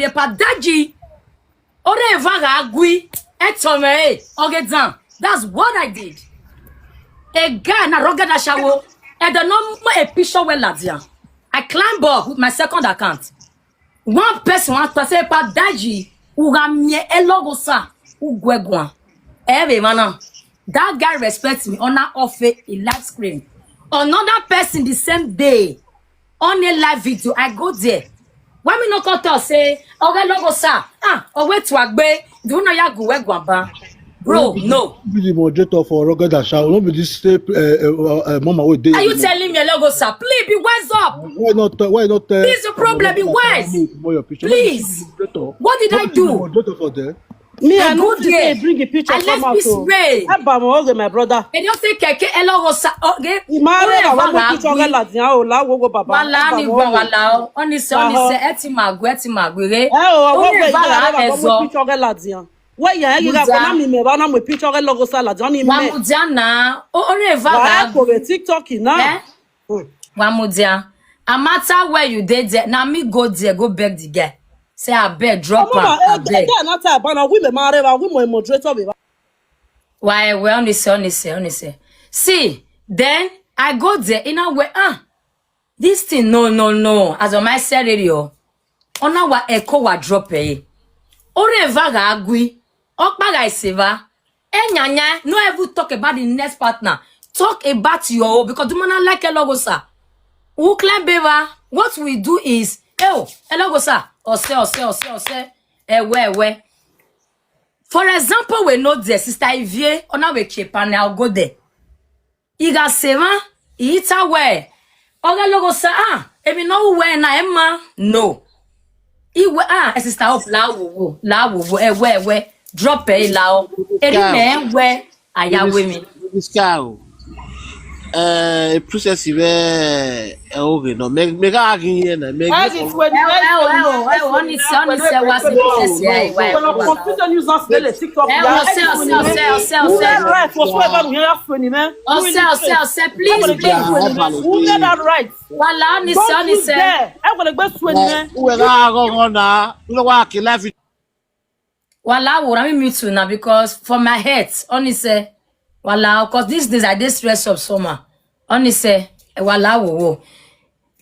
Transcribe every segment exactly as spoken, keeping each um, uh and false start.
Epa Daji, ore evaga agui, etome, ogedan. That's what I did. A guy na rugged ashawo, and the no a picture well ladia. I climb up with my second account. One person want to say, "Epa Daji, ugamie elogosa, ugwegwa." Every man, that guy respects me on that off a live screen. Another person the same day on a live video, I go there. Why me no come talk say, "Oge logosa, ah, owe to agbe, do na ya guwe gwaba." Bro, no. Be the moderator for Rugged Ashawo, no be this same uh, uh, uh, mama wey dey. Are you telling me, Elogosa? Please be wise up. Why not? Uh, why not? Uh, This is the problem. Be wise. More your picture. Please. Moderator. What did I Be do? Moderator for there. Me, I I go no fit say there. Bring the picture I come let out peace o. reign. Ẹ bá wọn oge, my brother. They don't say keke Elogosa. Okay. Ìmárè Ore àwọn ọmọ evaga picture ọ̀gá agui. Ladian o, láwo wo bàbá. Wala Ẹ bá ni wọn gwa oge. wala o. Onise, Wala onise, o. eti magwe, eti magwe. Ẹ o, àwọn Ore ọmọ evaga ìmárè àwọn ọmọ ezo. Picture ọ̀gá Ladian. Wọ́n yà á yíra Muda. Kọ́nà mi mẹ̀rọ náà mo picture ọ̀gá Elogosa Ladian ní Wa mẹ́. mudiana. O, ore Wà á evaga kò agui. rè TikTok náà. Eh? Hmm. Wa mudia. A matter where you dey there, na me go there, go beg the guy. Say, "Abeg, drop Ọmọ am, náà, ẹ abeg." ẹ náà tẹ àbá náà, wí mi máa rẹwà, wí mi moderator mi wá. Why, well, onise, onise, onise. See, then I go there in a way, ah, this thing, no, no, no. As on my salary, oh, on our echo wa drop eh. Ore evaga agui, okpaga iseva, enyanya, no ever talk about the next partner. Talk about your own, because the man like Elogosa. Who claim beva? What we do is, oh, Elogosa, ose, ose, ose, ose, ewe, ewe. For example, we know the sister Ivie, ona we keep and I'll go there. Iga seven, ita we. Oga Elogosa, ah, emi no we na emma, no. Iwe, ah, e sister up la wo wo, la wo wo, ewe, ewe, drop e la o. Eri me we, ayawe mi. This guy, uh, a process where okay, no, make make a again here na make. Ẹ ti fún ẹni Ẹ o, ẹ o, ẹ o, ẹ o, onise, onise, wa si process ya, iwa, iwa. Confusion news on spell TikTok. Ẹ o, ose, ose, ose, ose, ose. Right, whatsoever we have for him, eh? Ose, ose, ose, please, please. Who get that right? Wala, onise, Don't you onise. dare. Ẹ kò lè gbé sun ẹni yẹn. Uwe ga go go na. Uwe wa ki life. Wala, wo, I mean, me too now, because for my head, onise, wala, because these days I dey stress up summer. Onise, eh, wala, wo, wo.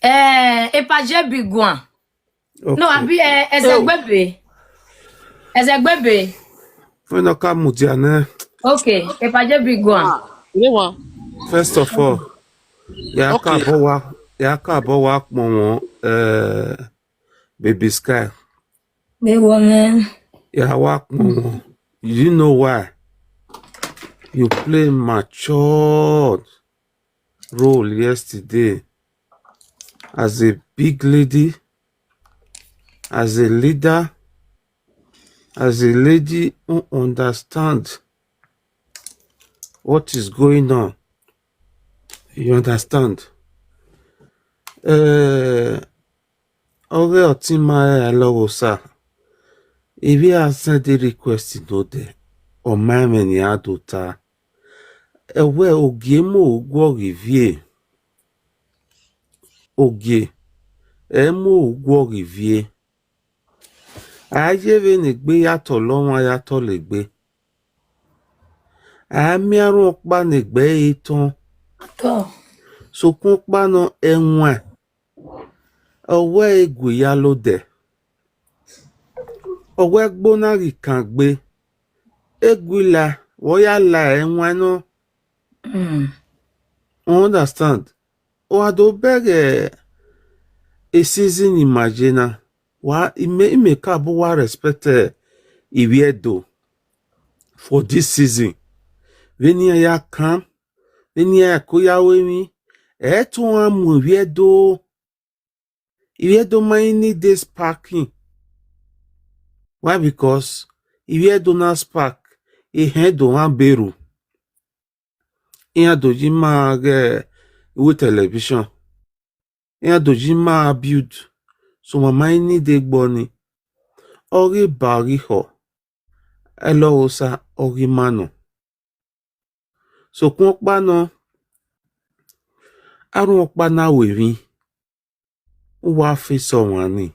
Eh, epa je bi guan. No, Okay. abi, eh, ezegbebe. Ezegbebe. Funa ka mudia ne. Okay, epa je bi guan. Ni wa. First of all, ya Okay. ka bo wa, ya ka bo wa pon won, eh, Baby Sky. Be woman. Ya wa pon won. You know why? You play matured role yesterday as a big lady, as a leader, as a lady who understand what is going on. You understand? Uh, Ore Otima Elowosa, if you are send the request no de, or my many adota. Ewe ogie mo ugwo rivie. Ogie, e mo ugwo rivie. Aye ve ne gbe yato lo won yato le gbe. A mi arun pa ne gbe iton. To. Sokun pa no enwa. Owe egwe ya lo de. Owe gbona ri kan gbe. Egwe la, wo ya la enwa no. Mm. You understand? Wa do beg a season imagine. Wa ime ime ka bo wa respect eh, Iviedo for this season. Venia ya kam, venia ya koya we mi. E to amu Iviedo. Iviedo ma ini this parking. Why? Because Iviedo na spark, e head on beru. Iya doji ma ge with television. Iya doji ma build. So mama ini de gboni. Ori bari ho. Elowosa ori mano. Sokun pa no. Arun pa na we mi. Wa fi so wani.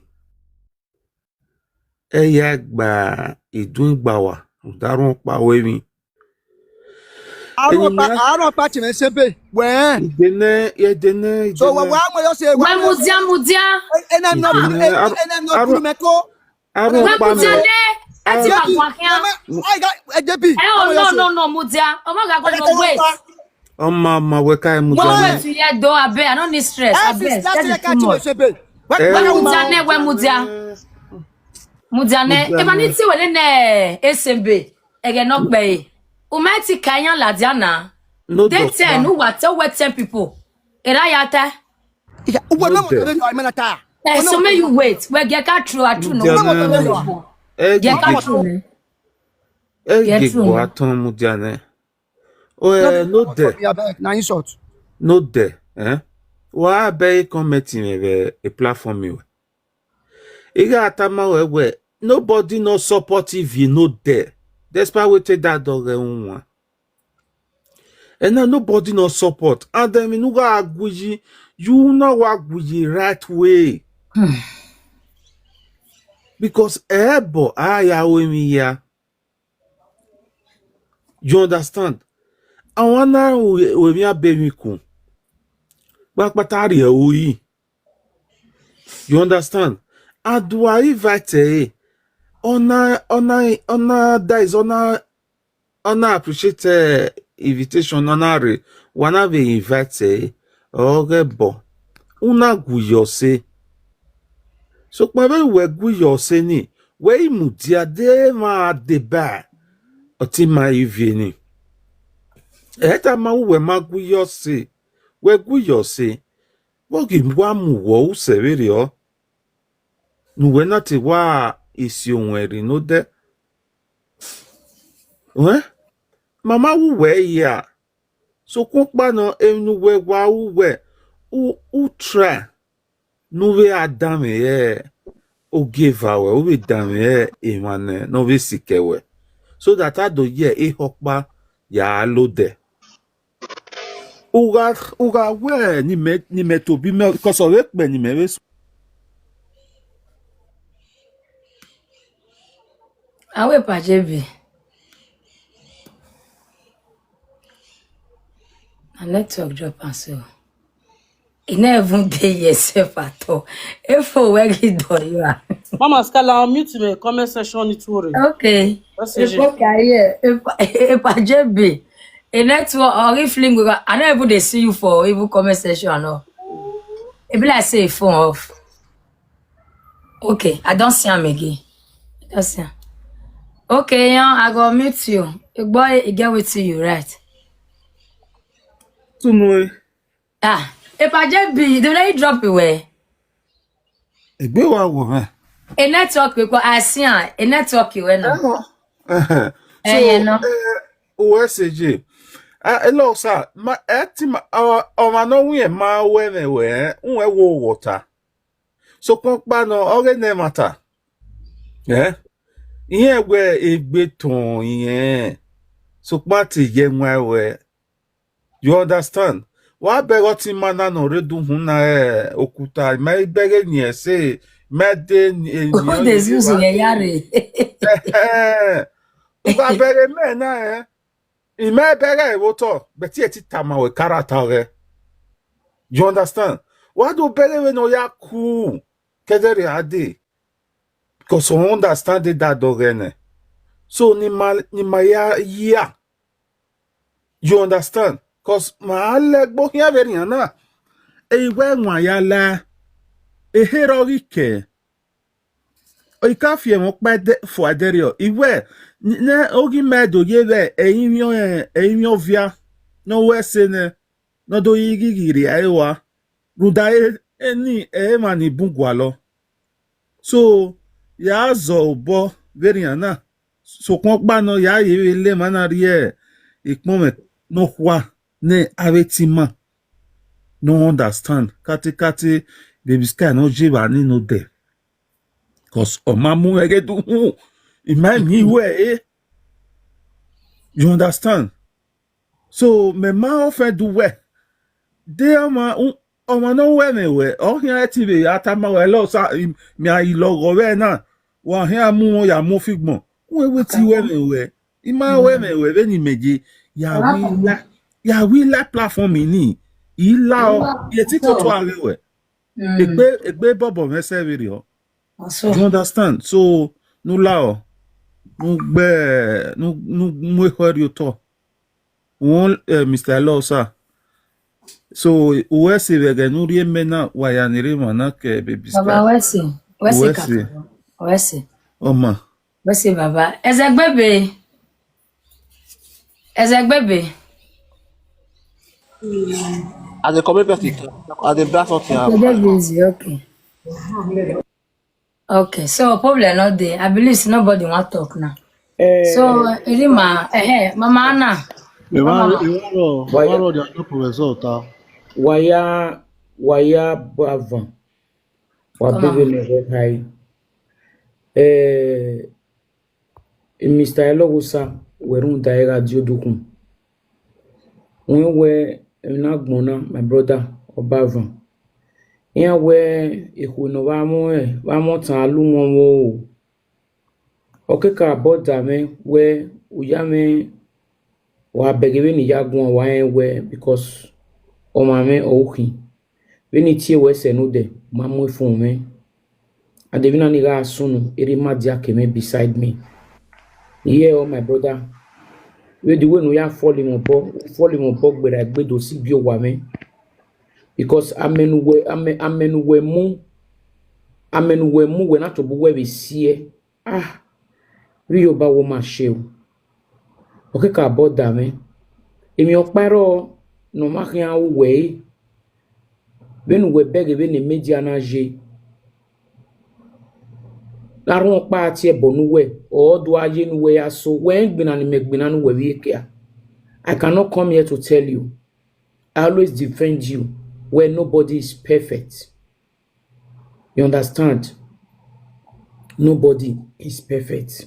Eya gba idun gba wa, udarun pa we mi. Arun pa, arun pa ti me se be. We. Idene, idene, So we wa mo yo se we. Mudia, mudia. Ena no, ena no kuru me ko. Arun pa mi. Mudia ne. Ati ma kwa kia. Ai ga ejebi. Eh, oh, no, no, no, mudia. Oh my God, God, no, wait. Oma ma we kai Mo mudia. wait to hear though, abeg. I don't need stress. Abeg, that is too much. Be. Mudia ne, we mudia. Mudia ne. If I need to, we ne S M B. Ege no pe. Umeti kanya la diana. No They doctor. Ten, who what tell what ten people. Era yata. Ya, uwe no mo de. Be yo me na ta. Eh, so may you wait. We get cut through, I true no. Mudia No, no, ne. no, no. E Get gbe, cut through. e Get gbe through. Gbo aton mudia ne. O eh, no de. Ya be na insult. No de, eh? Wa be comment me be a platform me. Iga atama we we. Nobody no support if you no there. Despite we take that dog eh, unwa. And now nobody no support. And then we no go aguji. You no go aguji right way. Because eh bo aya we mi ya. You understand? I wanna we we mi abe mi ku. But but I oyi. You understand? And do I invite eh? Ona ona ona that is ona ona appreciate eh, invitation ona re. Wanna be invite eh? Oge bo. Una gu yo se. So kpɛn be wɛ gu yɔ se ni wɛ imu dia de ma de ba ɔti ma ivi ni. Ɛta ma wɛ ma gu yɔ se wɛ gu yɔ se. Bɔ gi wa mu wɔ u sɛ be ri ɔ. Nu wɛ na te wa isi ohun ɛri no dɛ. Wɛ mama wu wɛ ya. So kun kpa nɔ enu wɛ wa wu wɛ u u try. Nu be a dan me yɛ oge va wɛ, u be dan me yɛ eman nɛ nɔ be sikɛ wɛ. So that a do yɛ e hɔ kpa ya lo dɛ. Uga uga wɛ ni mɛ ni mɛ to bi mɛ kɔsɔ be kpɛ ni mɛ be so. Awe pa J B. Na network drop am so. E no even dey here sef at all. Efo where he do you are. Mama Scala, unmute me. Comment section, it worry. Okay. Message. Efo carrier. Epa J B. A network or if link we go, I no even dey see you for even comment section and all. E be like say e phone off. Okay, I don see am again. I don see am. Okay, yan, I go mute you. Boy, e get wetin you write. Tunu e. Ah, Epa J B, the way you drop it where? Egbe wa wo mɛ. A network because I see am. A network you were now. So Eh, yeah, no. O S J. Ah, hello sir. Ma eti ma o ma no wi ma we me we. Unwe wo water. So kon pa no oge ne mata. Eh? Ihe gwe egbe ton ihe. So pa ti ye nwa we. You understand? Wa be go ti mana no re du hun na eh okuta me be ge ni e se me de ni e ni Who dey zuzu ye yare? Eh. Uga be ge me na eh. I me be ge wo to be ti e ti tama we character ge. You understand? Wa do be ge we no ya ku kedere ade. Because I understand it that dog ene. So ni ma ni ma ya ya. You understand? Cause ma legbo here very na. E we nwa ya la. E hero ike. O ika fie mo pa de fo aderio. Iwe ne ogi me do ye we e yin e yin ovia. No we se ne. No do yigi giri ayewa. Ruda e eni e ma ni bungwalo. So ya zo bo very na. So kon pa no ya ye le mana rie. Ikpon me no kwa ne ave ti ma. No understand. Kati kati baby sky no je ba ni no de. Cause o ma mu ege du hu. I ma mi we eh. You understand? So me ma ofe du we. De o ma o ma no we me we. O hin eti be ata ma we lo sa mi a ilo go we na. Wa he amu ya mo figbon. We we ti we me we. Ima we me we be ni meje. Ya we la. Ya we la platform ni. Ila o. Ye ti to to are we. Egbe egbe bobo me se video. You understand? So no lao. No be no no mo hear you talk. One uh, Mister Law, sir. So where se we get no re me na wa ya ni re ma na ke baby star. Baba, where se? Where se? Where se? Where se? Oh ma. Where se, Baba? Ezegbebe. Ezegbebe. As a community person, as a black something. Ezegbebe is okay. Okay, so problem not there. I believe say nobody want talk now. So Irima, eh, Mama Anna. Iwaro, Iwaro, the no professor ta. Waya, waya bavan. Wa bebe ne he hai. Eh, Mister Elogusa, we run da era dio dukun. When we na gbona, my brother, Obavan. Iya we ihu no wa mo e, wa mo tan alu won wo. Okeka boda me we uya me wa begebe ni ya gun wa en we because o ma me o kin. We ni tie we se no de, ma mo fun me. Ade bi na ni ga sunu, eri ma dia ke me beside me. Yeah, oh my brother. We the way no ya fall him obo, fall him obo gbera gbedo si bi o wa me. Because amenu we ame, amenu we mu amenu we mu we na to bu we be sie. Ah, ri yo ba wo ma she o. Okeka boda me. Emi oparo no ma kian we. Benu we bege bene media na je. Larun pa ti e bonu we. O do aye nu we aso. We gbina ni me gbina nu we wi kia. I cannot come here to tell you. I always defend you where nobody is perfect. You understand? Nobody is perfect.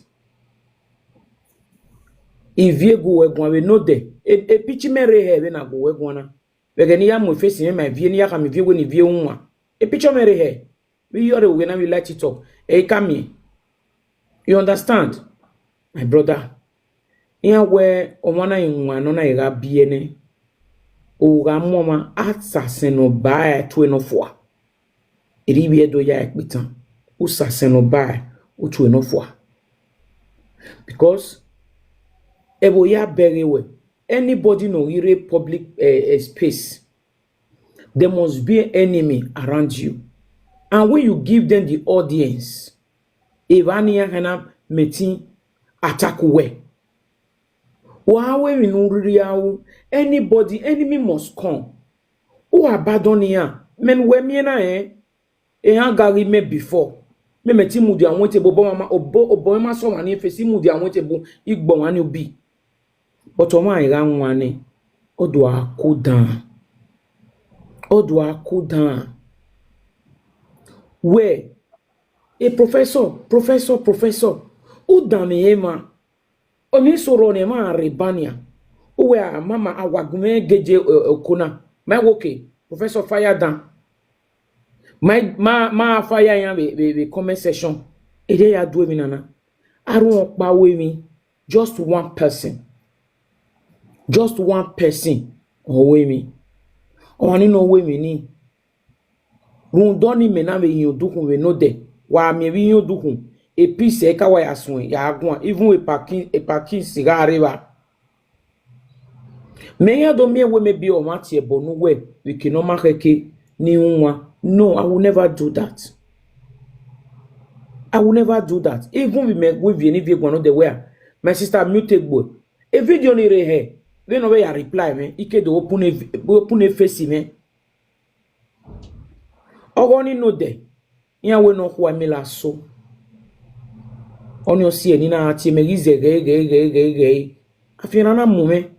If you go where go we no de. E e pichi mere he we na go we go na. We ni ya mo face me my vie ni ya ka mi vie we ni vie unwa. E pichi mere he. We yore we na we light it up. E ka mi. You understand? My brother. Iya we o wana inwa no na iga biene. O ga mo ma atsa se no ba e tu no fo. Eri bi edo ya ekpitan. U sa se no ba e u tu no fo. Because ebo ya bere we. Anybody no ire public uh, space. There must be an enemy around you. And when you give them the audience, if any hana meeting attack we. Wa we we no really how anybody enemy must come. Who abandon here? Men we me na eh. E ha gari me before. Me me ti mu di awon te bo bo mama obo obo ma so wani fesi mu di awon te bo igbo wani obi. But o ma ira wani. Odo a cool down. Odo a cool down. Where a professor, professor, professor. Who down me ma? Oni soro ne ma rebania. Uwe a mama awagume geje okona. My okay. Professor fire down. My ma ma fire yan be be, be comment section. Ede ya do mi nana. Arun opa we mi. Just one person. Just one person. Owe mi. Oni no we mi ni. Run doni me na we yin odukun we no de. Wa mi we yin odukun. E pise ka wa ya sun ya gun. Even e parking e parking siga areba. Me ya do mi we me bi o ma ti e bonu we. We cannot make ke ni unwa. No, I will never do that. I will never do that. Even we me we vi ni vi gwan no de we. My sister mute gbo. E video ni re he. We no we ya reply me. Ike do open e open e face me. Ogo ni no de. Iya we no kwa mi la so. Oni o si e ni na ati me gize ge ge ge ge ge. Afina na mu me.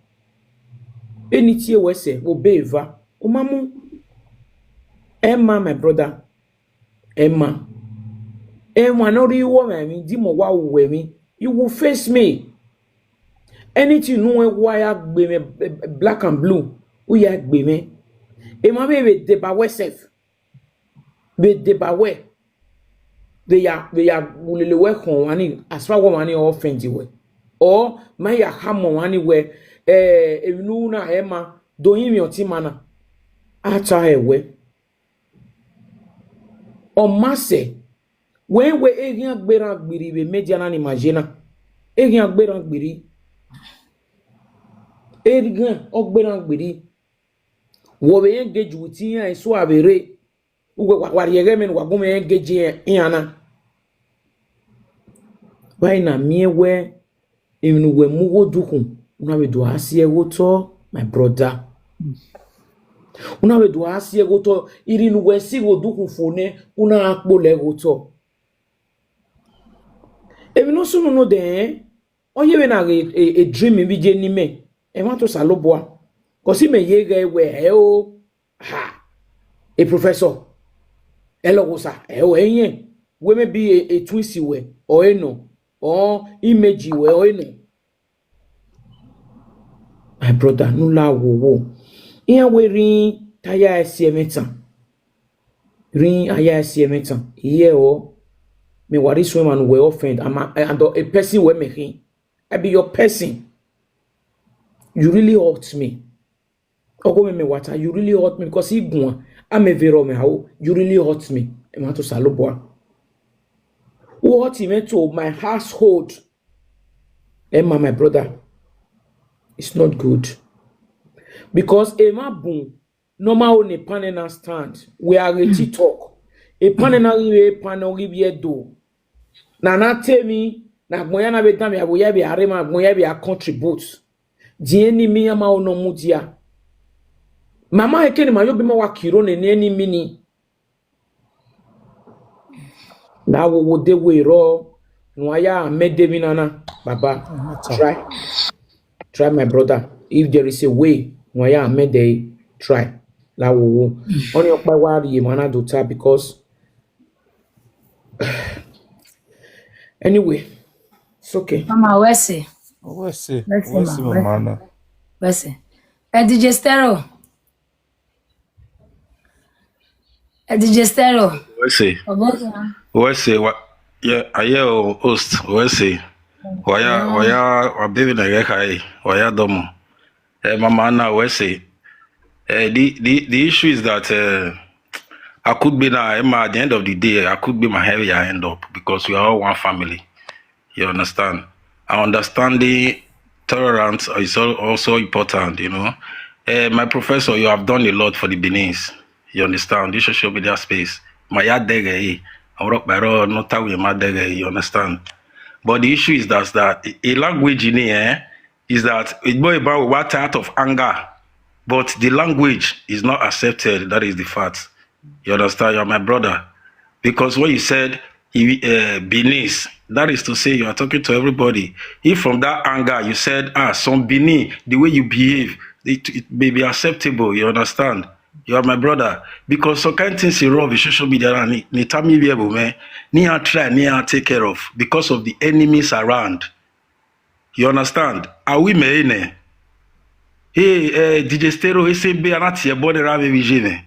Eni ti e we se o be eva. O mamu. Emma, my brother. Emma. Emma no ri wo me mi di mo wa we mi. You will face me. Anything no we wa ya gbe me black and blue. U ya gbe me. Emma be be de ba we self. Be de ba we. They ya, they ya, ulele we kon wani, as far wo wani offend we. Or, ma ya hamo wani we, eh, if no na ema, do him your team mana. Ata e we. O ma se, we we egian gbera gbiri we media na ni majena. Egian gbera gbiri. Egian o gbera gbiri. Wo we engage with him and so avere. Uwe wa, wa yege men wa gume engage iana. Why na mie we, even we mugo dukun. Una we do asie go to, my brother. Una we do asie go to, iri nu we si go dukun fone, una akpo le go to. Even no sunu no de, eh? Oye we na a, a, a dream in bije ni me. E want to saloboa. Kosi me ye ge we, eh, oh. Ha. A professor. Elogosa. Eh, oh, eh, yeah. We may be a, a twin si we, or eh, no. Or image we, or eh, no. My brother, no la wo wo. Iya we rin taya esi emetan. Rin aya esi emetan. Iye o. Me wari swim and we offend. I'm a, and a person we me hin. I be your person. You really hurt me. Ogo me me water. You really hurt me because he gone. I'm a vero me how. You really hurt me. E ma to saloboa. What he meant to my household. Emma, my brother, it's not good. Because Emma boom, normal on a panel stand. We are ready talk. A panel na we panel give ye do. Na na tell me, na gbonya na be dami, abu ya be arema, gbonya be a contribute. The enemy ama ono mudia. Mama ekeni ma yo be ma wa kiro ne ne enemy ni. Na wo wo de we ro, no aya me de mi nana, baba. Try. Try, my brother. If there is a way, no aya me de try. La wo wo. Only okpa wa ri mana do ta because anyway, it's okay. Mama, where's he? Where's he? Where's he, Where's he, ma? Where's he? Mama? Where's he? Eh, D J Stero. Eh, D J Stero. Where's he? Oboka. Where's he? What? Yeah, I hear, oh, host. Where's he? Waya, Yeah. Waya, wa baby na ge kai. Waya domo. Eh, Mama Anna, where's he? Eh, the, the, the issue is that, uh, I could be now, Emma, at the end of the day, I could be my heavy I end up because we are all one family. You understand? I understand the tolerance is al-, also important, you know. Eh, my professor, you have done a lot for the Benin. You understand? This social media space. My yard dege, I work by road, not how we my dege, you understand? But the issue is that, that a language in here is that it boy about what out of anger, but the language is not accepted. That is the fact. You understand? You're my brother. Because when you said, uh, Benin, that is to say you are talking to everybody. If from that anger you said, ah, some Benin, the way you behave, it, it may be acceptable. You understand? You are my brother. Because some kind of things you rub with social media and ni, ni tami be able, man. Ni I try, ni I take care of because of the enemies around. You understand? Are we me, eh? Hey, uh, D J Stero, he say be anati e body rabe vijime.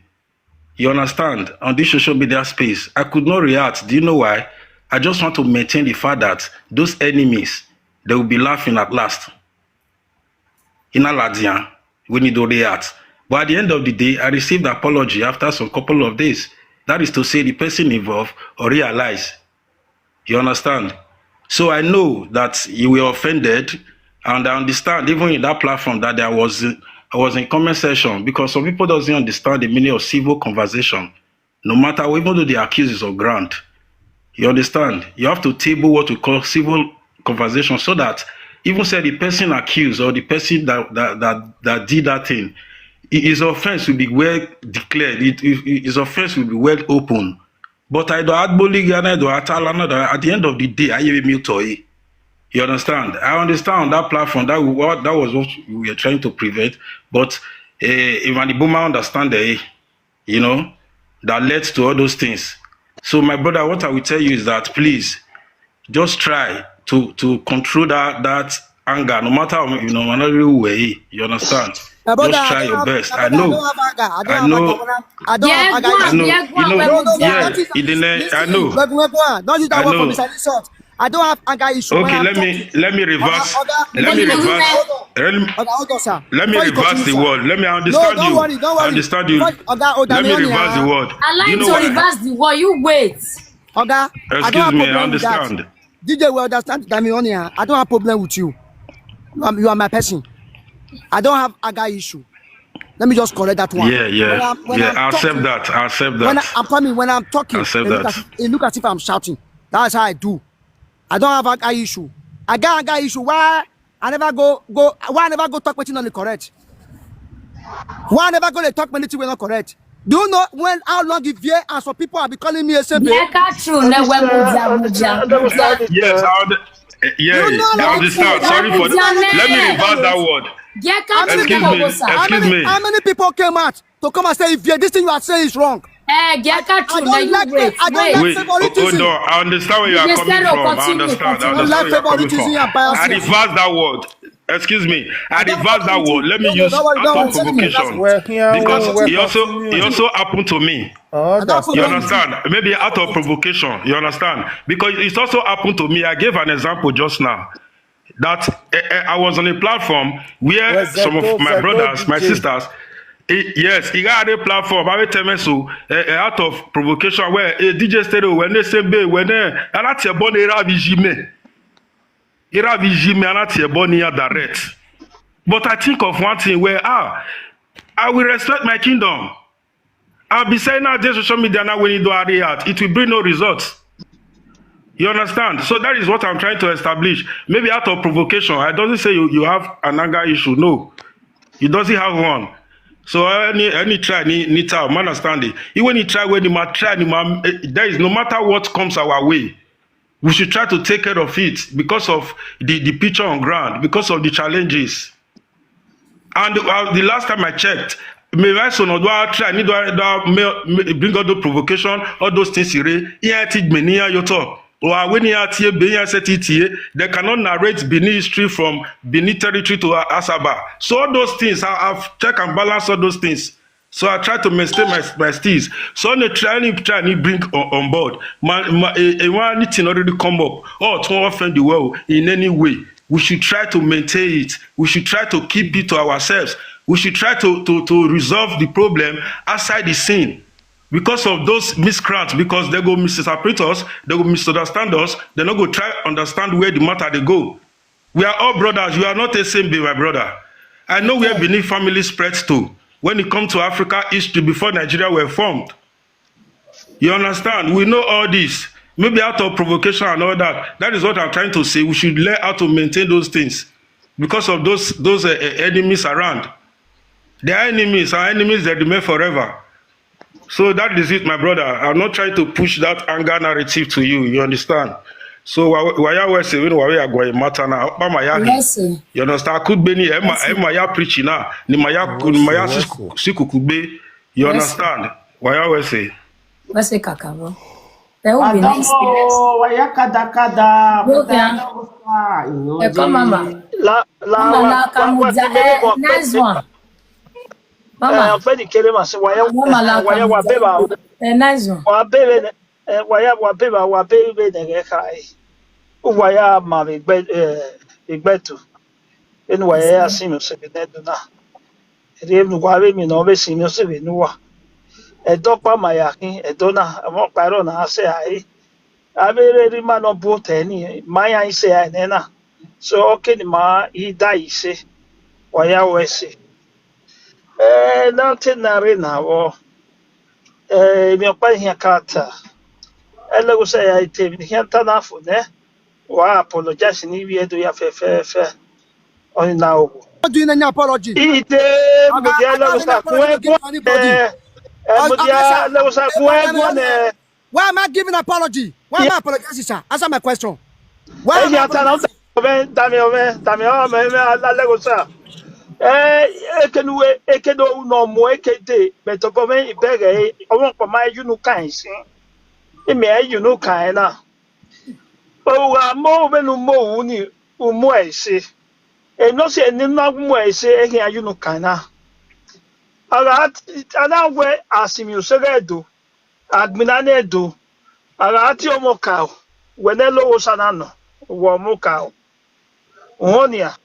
You understand? On this social media space, I could not react. Do you know why? I just want to maintain the fact that those enemies, they will be laughing at last. In Aladian, we need to react. But at the end of the day, I received apology after some couple of days. That is to say, the person involved or realize. You understand? So I know that you were offended, and I understand even in that platform that there was, I was in comment section because some people doesn't understand the meaning of civil conversation. No matter, even though the accused is on ground, you understand? You have to table what we call civil conversation so that even say the person accused or the person that, that, that, that did that thing, i-, his offense will be well declared. It, it, his offense will be well open. But I don't agboli and I don't atal another. At the end of the day, I even mute to it. You understand? I understand on that platform that we, what, that was what we were trying to prevent. But, eh, if an Ibuma understand, eh, you know, that led to all those things. So, my brother, what I will tell you is that please just try to, to control that, that anger, no matter how, you know, another way, you understand? My brother, Just I try don't your have, best. my I brother, I know. don't have anger. I don't I have know. anger. I Issue. know. Yeah, You go on, know. my brother. Yeah. Don't use that. Idile, I Listen, know. Gbegun, Gbegun, don't use that I word for know. Mister Insult. I don't have anger issue. When Okay, I'm let me talking, let me Oga, reverse. Oga, Let Oga, me Idile, Oga, reverse. hold on. Let me, Oga, hold on, sir. let me Before you reverse continue, the sir. word. Let me No, understand don't you. worry, don't worry. Understand you. Before, Oga, hold on, Let me hold on, reverse the yeah. word. I like You know to what? reverse the word. You wait. Oga, I don't Excuse have me. I problem with that. Understand. D J will understand that me on here. I don't have problem with you. You are, you are my person. I don't have anger issue. Let me just correct that one. Yeah, yeah, When I'm, when yeah. I'm I accept talking, that. I accept when I, that. I'm coming, when I'm talking, Accept it look, that. as, it look as if I'm shouting. That's how I do. I don't have anger issue. I got anger issue. Why I never go go? Why I never go talk wetin no dey correct? Why I never go dey talk many things wey no correct? Do you know when how long if year and some people have been calling me a same Jẹ́ ká true na wẹ́ mo jà mo jà mo jà. Yes, I under, eh, yeah, You know I what understand. I'm Sorry for. saying? Let me reverse that word. Jẹ́ ká true Excuse na me. wẹ́ sir. How Excuse many, me. how many people came out to come and say if you, this thing you are saying is wrong? Ẹ jẹ́ ká I true na don't you like wait it. I don't wait. like Wait, oh, favoritism. Odo, I understand where you are Yes, coming sir, from. I continue, understand. I continue. Understand where you Like are coming from. favoritism and bias. I reverse that word. Excuse me. I I don't reverse that want word. to. Let me No, no, use don't worry, don't out of worry. provocation Well, here, because well, it also continue. it also happened to me. Oh, I don't that's put You on nice. Understand? Maybe out of provocation. You understand? Because it also happened to me. I gave an example just now that eh, eh, I was on a platform where Yes, some of Zeko, my Zeko brothers, my D J. Sisters, eh, yes, he had a platform. I will tell me so eh, eh, out of provocation where a D J Stereo when they say be when they and that's a born era vijime. Era vijime and that's a born here direct. But I think of one thing where ah, I will respect my kingdom. I'll be saying now this social media now when you do a react, it will bring no results. You understand? So that is what I'm trying to establish. Maybe out of provocation, I doesn't say you, you have an anger issue. No, it doesn't have one. So any any try need, need to understand it. Even you try when you might try, you might, eh, there is no matter what comes our way, we should try to take care of it because of the, the picture on ground, because of the challenges. And uh, the last time I checked, me right so no do I try need do I, do I may, may bring out the provocation, all those things here. Yeah, teach me near your talk. Or when you are here, be here, set it here. They cannot narrate Benin history from Benin territory to Asaba. So all those things, I have check and balance all those things. So I try to maintain my, my steez. So they try and try and bring on, on board. My, my, a, a one anything already come up. Oh, to offend the world in any way. We should try to maintain it. We should try to keep it to ourselves. We should try to, to, to resolve the problem outside the scene. Because of those miscreants, because they go misinterpret us, they go misunderstand us, they not go try understand where the matter they go. We are all brothers. You are not a same be my brother. I know where Benin family spreads to when it comes to Africa history before Nigeria were formed. You understand? We know all this. Maybe out of provocation and all that. That is what I'm trying to say. We should learn how to maintain those things because of those those uh, uh, enemies around. They are enemies. Our enemies they remain forever. So that is it, my brother. I'm not trying to push that anger narrative to you. You understand? So why why are we saying why we are going matter now? Mama ya. Yes, sir. You understand? Could be ni Emma Emma ya preaching now. Ni maya ni maya What's siku the- siku kube. You Yes, understand? Why are we saying? What's a kakabo? There will be next. Adomo, waya kada kada, Go but there. I know star, you know. Eh, come, mama. La la Mama, wa la wa wa kamuja. ti bere Eh, mo nice pe one. eh Mama, ọ̀gbẹ́ni kere ma se waya mama, la waya wa beba kamuja. Eh, nice one. wa bebe ne eh waya wa beba wa bebe ne ge kai. Waya ma be gbe eh be gbe tu. En waya ya simi se be ne do na. Re nu wa be mi no be simi se be nu wa. E do pa ma ya kin e do na mo pa ro na se ai. A be re ri ma no bu te ni ma ya ise ai ne na. So okay ni ma i da ise. Waya we se. Eh, na te na re na wo. Eh, mi opa hia kata. Ele go se ya ite mi hia ta na fo ne. Wa apologize ni wi edo ya fe fe fe. Oni na ogo. Not doing any apology. Ite mo Oga, dia I ele don't go have any sa ku apology to e give go to anybody. eh. Eh, mo Oga, dia sir, ele go sa ku e go ne. Why am I giving apology? Why am I apologizing, sir? Answer my question. Why am I Eya ta na apologizing? Oven, dami oven, dami oven, me ala lego sa. Eh, eke nuwe, eke do no mo, eke de, beto boven ibege, eh, awon pa ma yunu kan si. Ime e yunu kan na. O wa mo be nu mo wu ni, u mo e se. E no se ni na mo e se, e ke yunu kan na. Ara ati, ana we asimi osege do. Agbina ne do. Ara ati omo ka o. We ne lo wo sana no. Wo omo ka o. Ohonia.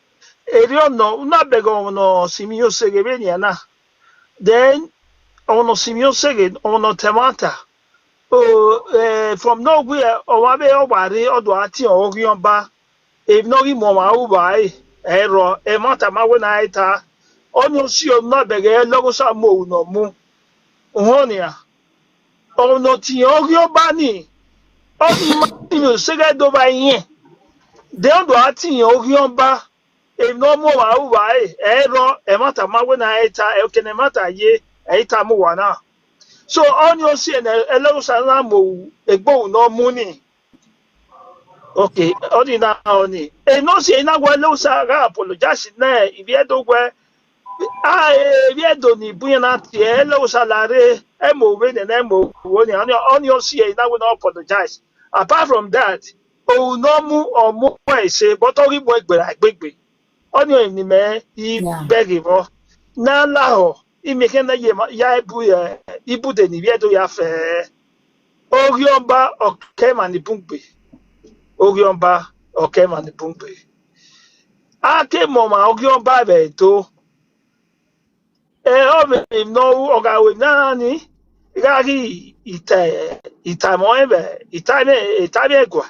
Eri ono, una beg ono simi osege be ni ana. Then, ono simi osege, ono temata. O, eh, from no we, o wa be o wa re, o do ati o gi on ba. If no gi mo ma u ba e, e ro, e mata ma we na e ta. Oni o si o na beg e lo go sa mo u no mu. Ohonia. Ono ti o gi on ba ni. Oni ma ti mi osege do ba yen. De o do ati o gi on ba. If no mo wa u ba e, e ro, e mata ma we na e ta, e ke ne mata ye, e ta mo wa na. So oni o si e ne, e lo go sa na mo u, e gbo u no mu ni. Okay, oni na oni. E no si e na gwa lo sa ga apologize na, if you do gwe, ah, eh, if you do ni buya na ti, e lo sa la re, e mo we ne, e mo wo ni, oni, oni o si e na we no apologize. Apart from that, o no mu, o mu e se, but o gi mo e gbe ra gbegbe. Oni o ni me, i Yeah. beg e bo. Na la ho, i me ke na ye ma, ya e bu e, i bu de ni we do ya fe. Ogiomba oke mani bungbe. Ogiomba oke mani bungbe. Ake mo ma ogiomba be to. E o me no u oga we na ni. Ga gi ita, ita mo e be, ita me, ita me gwa.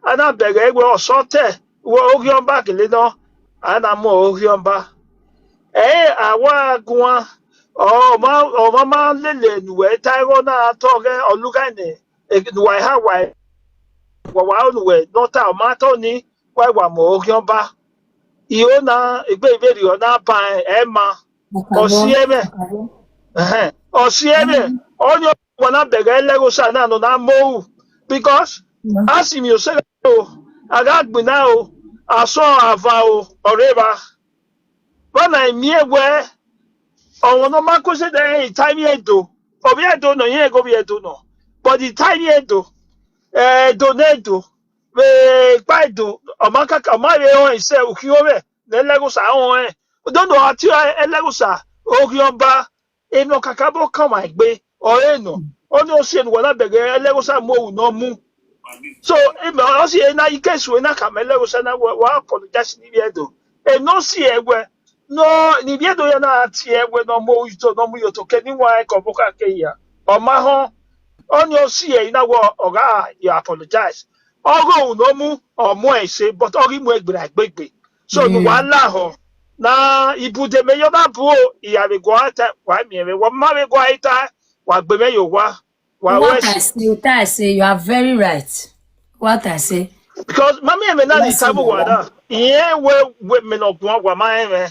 Ana beg e gwe o so te, wo ogiomba kele no. Ana mo ogiomba. E, awa gwa. O ma, o ma ma lele nu we ta go na to ge o lu ga ne. E, nu wa ha wa. Wa wa nu we no ta o ma to ni. Wa wa mo ogiomba. I o na, egbe iberi o na pa e, e ma. O si e me. Ehe. O si e me. Oni o wa na beg e lo go sa na no na mo u. Because, Yeah. asimi osege o, aga gbina o, aso ava o, oreba. Bana emi ewe, owo no ma ko se de e time e do. Obi e do no, ye go bi e do no. But the time e do, e do ne do. We pa e do, o ma ka, o ma we o se u ki o we, ne le go sa o e. O do no ati e le go sa, ogiomba, e no kaka bo kan ma gbe, o e no. Oni o si e nu wa na beg e lo go sa mo u no mu. So, e me o si e na ike su e na ka me lo go sa na wa, wa apologize ni we do. E no si e we. No, ni we do ya na ati e we no mo u to, no mu yo to ke ni wa e ko bo ka ke ya. O ma ho. Oni o si e na wo oga ya apologize. Ogo u no mu, o mu e se, but o gi mo e gbe ra gbegbe. So, nu Yeah. wa la ho. Na ibu de me yo na bu o, i ya be go ata, wa mi e be, wa ma be go ata, wa gbe me yo wa. Wa What we I say, what I say, you are very right. What I say. Because mami e me na ni Yes, tabu you wa are. na. Iye we, we me no gwa wa ma e me.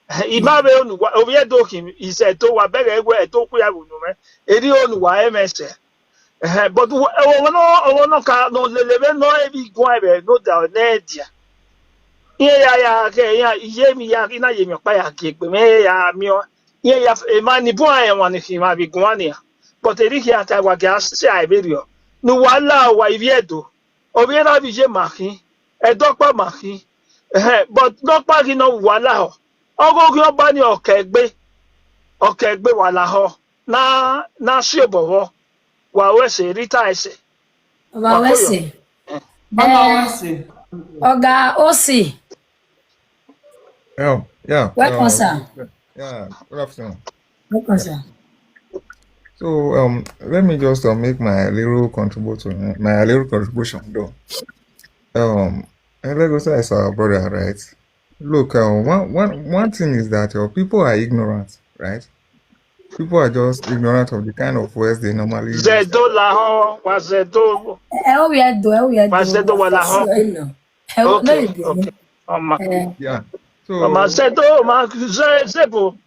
I ma be onu wa, obi e do ki, i se to wa beg e we e to ku ya bu nu me. E di onu wa e me se. Eh, but wo, wo no, wo no ka no lele be no e bi gwa e be no da ne dia. Iye ya ya ke ya, iye mi ya, ina ye mi pa ya ke gbe me ya mi o. Iye ya, e ma ni bu a e wa ni fi ma bi gwa ni ya. But e di ki ata wa ga se a e be ri o. Nu wa la wa i bi e do. Obi e na bi je ma ki. E do pa ma ki. Eh, but no pa ki no wa la ho. Ogo gi oba ni oke gbe. Oke gbe wa la ho. Na, na si obo wo. Wa we se, Rita e se. Oba Wa we koyo. se. Baba Eh, Wese. Oga O C. Yeah, yeah. Welcome, uh, sir. Yeah, good afternoon. Welcome, sir. So, um, let me just, uh, make my little contribution, my little contribution though. Um, Elegusa is our brother, right? Look, uh, one, one, one thing is that, uh, people are ignorant, right? People are just ignorant of the kind of words they normally use. Zedo lahon, wa zedo. E o ye do, e o ye do. Wa zedo wa lahon. Sorry, no. E o, no, Okay, you do. okay. Oma. Eh. Yeah. So, Oma zedo, ma ze-, zebo.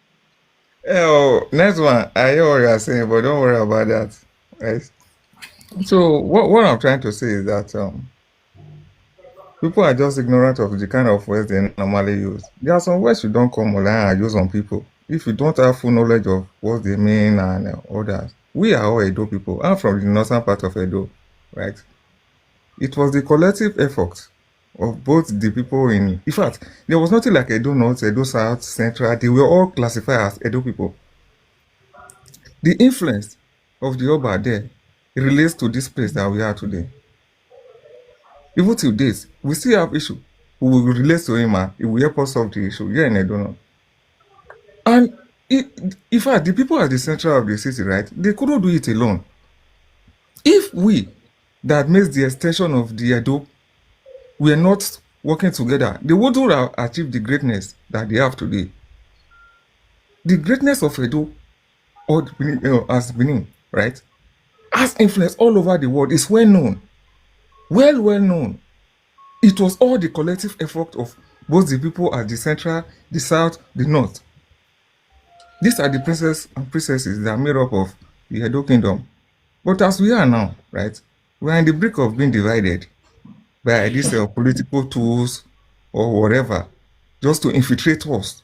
Eh, oh, next one, I hear what you are saying, but don't worry about that, right? So, what, what I'm trying to say is that, um, people are just ignorant of the kind of words they normally use. There are some words you don't come online and use on people if you don't have full knowledge of what they mean and, uh, others. We are all Edo people. I'm from the northern part of Edo, right? It was the collective effort of both the people in, in fact, there was nothing like Edo North, Edo South, Central. They were all classified as Edo people. The influence of the Oba there relates to this place that we are today. Even till date, we still have issue. We will relate to him, and he will help us solve the issue. Yeah, and I don't know. And it, in fact, the people at the central of the city, right, they couldn't do it alone. If we that makes the extension of the Edo were not working together, they wouldn't have achieved the greatness that they have today. The greatness of Edo or Benin, you know, as Benin, right, has influence all over the world. It's well known, well, well known. It was all the collective effort of both the people at the central, the south, the north. These are the princes and princesses that are made up of the Edo kingdom. But as we are now, right, we are in the brink of being divided by these uh, political tools or whatever, just to infiltrate us.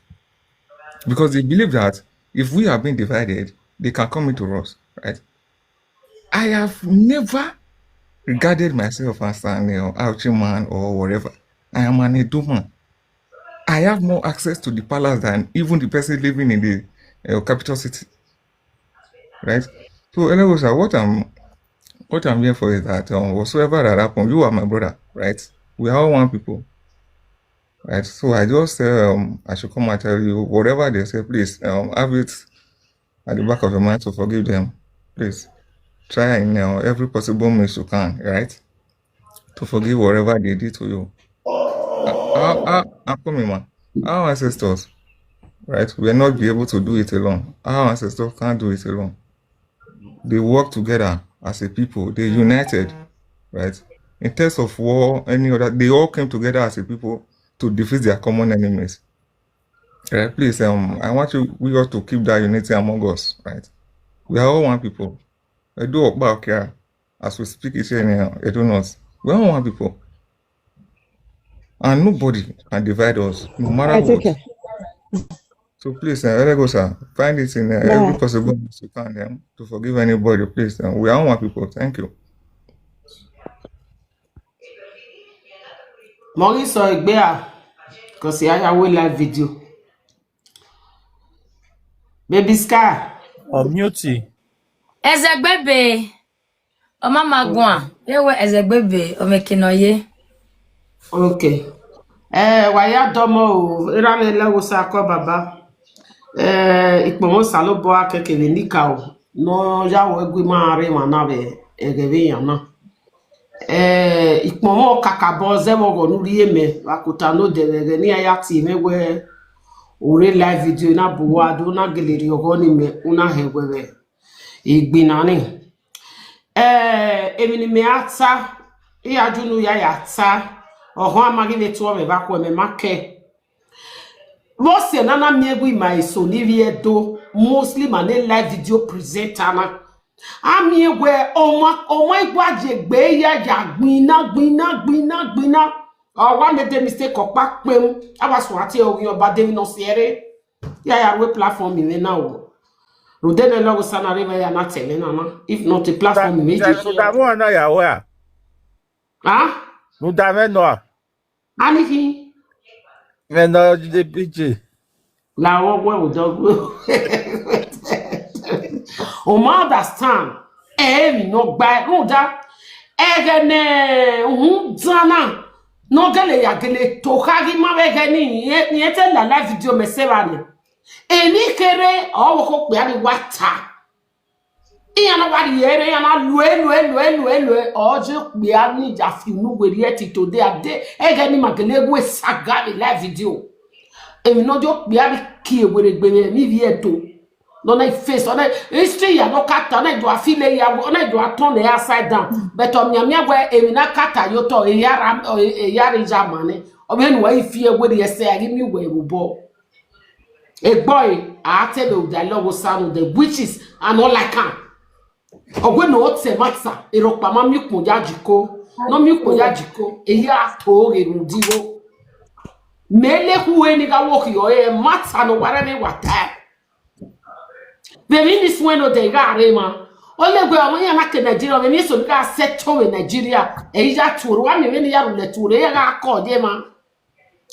Because they believe that if we are being divided, they can come into us, right? I have never regarded myself as an uh, Auchi man or whatever. I am an Edo man. I have more access to the palace than even the person living in the uh, capital city, right? So, Elegusa, what I'm what I'm here for is that um, whatsoever that happens, you are my brother, right? We are all one people, right? So I just say um, I should come and tell you whatever they say, please um, have it at the back of your mind to forgive them. Please try in uh, every possible means you can, right? To forgive whatever they did to you. Our, our, our, our ancestors, right, will not be able to do it alone. Our ancestors can't do it alone. They work together as a people. They united, right? In terms of war, any other, they all came together as a people to defeat their common enemies. Right? Please, um, I want you, we all to keep that unity among us, right? We are all one people. Edo Okpa Okia, as we speak it here now, Edo North. We are all one people. And nobody can divide us, no matter I take what. It. So please, uh, Elegusa, find it in uh, every possible means you can um, to forgive anybody, please. Um, we are all one people. Thank you. Maurice Oigbea, because I have a live video. Baby Sky. Unmute. Ezegbebe. Omamagwa. Yewe Ezegbebe. Omekinoye. Okay. Eh, waya domo o. Irame Elegusa ko baba. Eh, ikpomo salo bo akekere nika o. No ya wo egwi ma re ma na be egebe yana. Eh, ikpomo kakabo ze wo go nuri eme. Wakuta no de be ni aya ti me we. Ore live video na buwa do na geleri ogo ni me una hewe be. Igbinani. Eh, emi ni me ata, iya junu ya ya ta. Oho amagi ne tuo me ba ko me make. Wo se na na mi egwu ima eso ni ri Edo, mostly ma ne live video presenter na. Ami egwe oma oma igwa je gbe ya ya gbina gbina gbina gbina. Awa me de mistake opa pem. Awa so ati ogun oba de mi no siere. Ya ya we platform mi na o. Rude ne logo sana re ya na tele na na. If not a platform mi je. Nudamu na ya wa. Ah? Nudame no. Anything. Me no de B J. La wo we o dogo. O ma understand. Eh, mi no gba ruda. Egene hun dana. No gele ya gele to kagi ma we geni. Ni ete la la video me se ba ni. Eni kere o wo ko pe ani wata. Iya na wari yere ya na lue lue lue lue lue. Oje pe ani ja fi nu we ri eti today ade. Egeni ma gele we saga mi live video. Emi no jo pe ani ki e were gbe mi vi eto. No na face, no history ya no kata, no do afile ya, no do turn the upside down. But on ya mi we emi na kata yo to e ya ram e ya re ja mane. O me nu wa ifi e we ri ese ya mi we ru bo. A boy, I tell you the Lord will sound the witches and all like am. Ogwe no ote matsa, ero pa ma mi kun ya jiko. No mi kun ya jiko, e ya to e ru diwo. Mele ku e ni ga wo ki yo e matsa no ware ni wata. Bemi ni suwe no de ga re ma. Ole gwe awon ya na ke Nigeria, bemi so ga set to we Nigeria. E ya turu wa mi ni ya ru le turu ya ga ko de ma.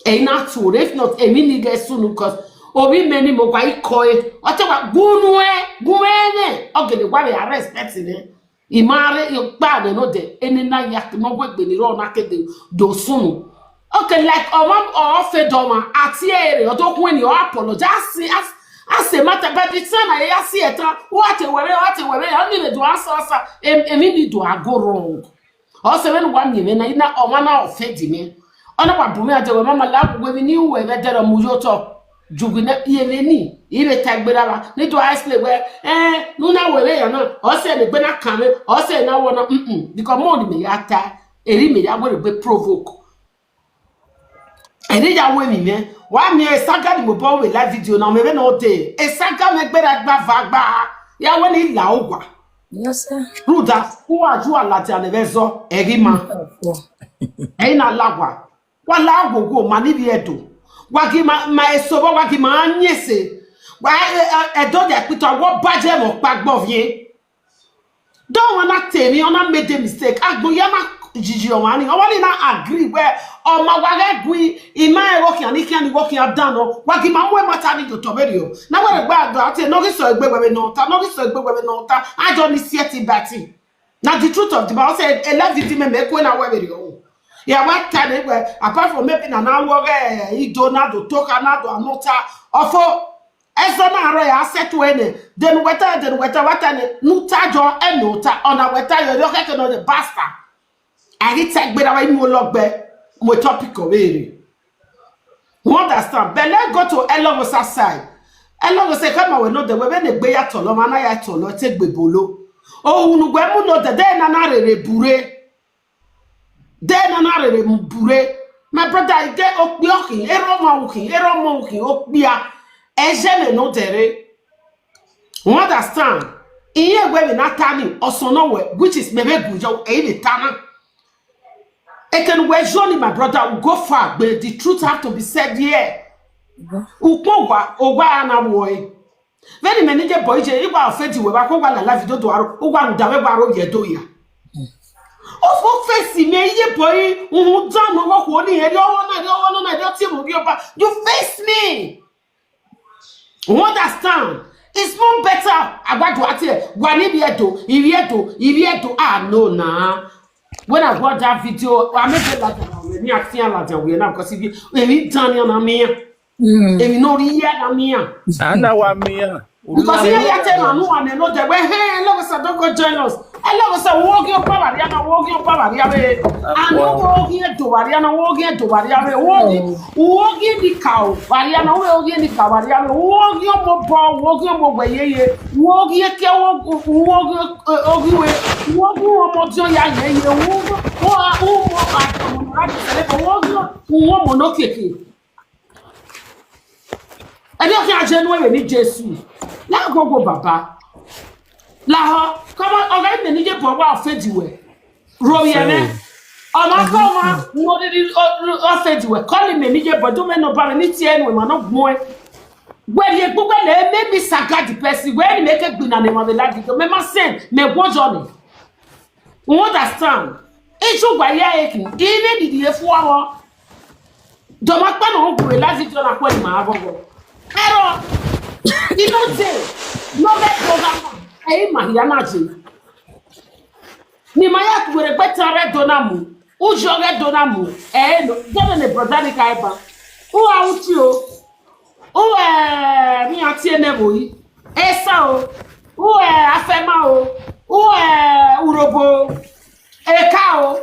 E na turu, if not e mi ni ge sunu cause Obi many mo kwa iko e. Ote wa gunu e, gunu e ne. Oge de wa be arrest person e. Imare yo pa de no de. Ene na ya no gwe gbe ni ro na ke de do sunu. Okay, like, ọma, ọ fe dọma, ati ere, ọdọ kun ni ọ apologize, as, as a matter, but the time I see it, what a worry, what a worry, I need to answer, answer, and, and need to go wrong. Also, when one minute, na, na, ọma na offend me. Ona wa bumi aje we mama la we ni we we dero mu yo to. Jugina ye me ni, ibe tagbera ba. Ni to explain we, eh, no na we we ya na. O se ni gbe na kan we, o se na wo na, mm, mm. Because mo ni me ya ta, eri me ya we be provoke. Eri ya we mi me. Wa mi e saga ni mo bo we live video na me be no dey. E saga me gbera gba va gba. Ya we ni la ogwa. Yes, sir. Ruda, who are you alati anevezo? Eri ma. Oh, Eri na lagwa. Wa la gogo ma ni bi edo. Wa gi ma, ma eso bo wa gi ma anyese. Wa e, e, edo de pito wo baje mo pa gbo vie. Don't wanna tell me, wanna make the mistake. Agbo ya na jiji o wani. O wani na agree we o ma wa re gui, ima e wo ki ani ki ani wo ki adan o. Wa gi ma mo e mata ni do to be ri o. Na we re gba agbo ati no ki so egbe we no ta, no ki so egbe we no ta. Ajo ni sieti bati. Na the truth of the matter, say a lot of victim me ko na we be o. Ya wa ta ni we, apart from maybe na na wo re, ido na do to ka na do anota. Ofo, eso na ro ya se to ene. Then weta, then weta, weta ne. Nu ta jo e no ta, ona weta yo yo ke no the basta. Ari te gbera wa imo logbe. Mo topic o we re. You understand? But let's go to Elogosa side. Elogosa, come on, we know the way when they gbe ya tolo, mana ya tolo, take gbe bolo. Oh, unu gbe mu no the day na na re re bure. Day na na re re mu bure. My brother, I get okpi okin, ero ma okin, ero ma okin, okpia. Eje me no dere. You understand? Iye we me na tani, osono we, which is mebe gujo, e ni tana. Eken we Johnny, my brother, will go far, but the truth have to be said here. Ukpo wa, owa na wo e. Very many je boy je, igwa ofendi we ba ko wa la la video do aro, owa nu da we wa ro ye do ya. Ofo face me ye boy, un da no wo ko ni e yo wo na yo wo na yo ti mo bi oba. You face me. You understand? It's more better. Agbadu ati e, wa ni bi edo, ibi edo, ibi edo. Ah, no, na. When I got that video, I made it like me, I feel like we now because if you, if you done na me, if you no ri ya na me. Ana wa mia. Because here you tell me no one know the way. Hey, Elogosa, don't go join us. Elogosa, wogi o pa bari ana, wogi o pa bari abe. Ano wogi e do bari ana, wogi e do bari abe. Wogi, wogi ni ka o bari ana, wogi ni ka bari abe. Wogi o mo bo, wogi o mo we ye ye. Wogi e ke wo, wogi, eh, wogi we. Wogi o mo jo ya ye ye. Wogi o, o mo ba mo ra sele ko wogi o, o mo no keke. Ẹni ọkẹ ajẹnu ẹrẹ ní Jésù. Lágbogbo bàbá. Láhọ, kọ́mọ ọ̀gá ìmẹ̀ níjẹ́ bọ̀ wá ọ̀fẹ́dìwẹ̀. Royẹ̀ mẹ́. Ọmọ akọ́ ọmọ mo ní ọ̀fẹ́dìwẹ̀. Kọ́lì mẹ̀ níjẹ́ bọ̀ tó mẹ́nu bá mi ní tiẹ̀ ẹnu ìmọ̀ náà gbọ́n ẹ. Wẹ̀rì egbúgbẹ́ lẹ́ mẹ́mí sàgádì pẹ̀sì wẹ́rì mẹ́kẹ́ gbìnà ní wọn láti tó mẹ́má sẹ́n mẹ́gbọ́jọ́ ni. You understand? Ichu gwa ya eki, ime didi efu awo. Doma pa no gwe la video na kwa ni ma abogo. Ero, ino je, no be program, e ma ya na je. Ni ma ya kuwere gbe tan re do na mu, ujo re do na mu, e no, gene ne brother ni ka eba. U a uti o, u e, mi ati ene boyi, esa o, u e, afema o, u e, urobo o, eka o,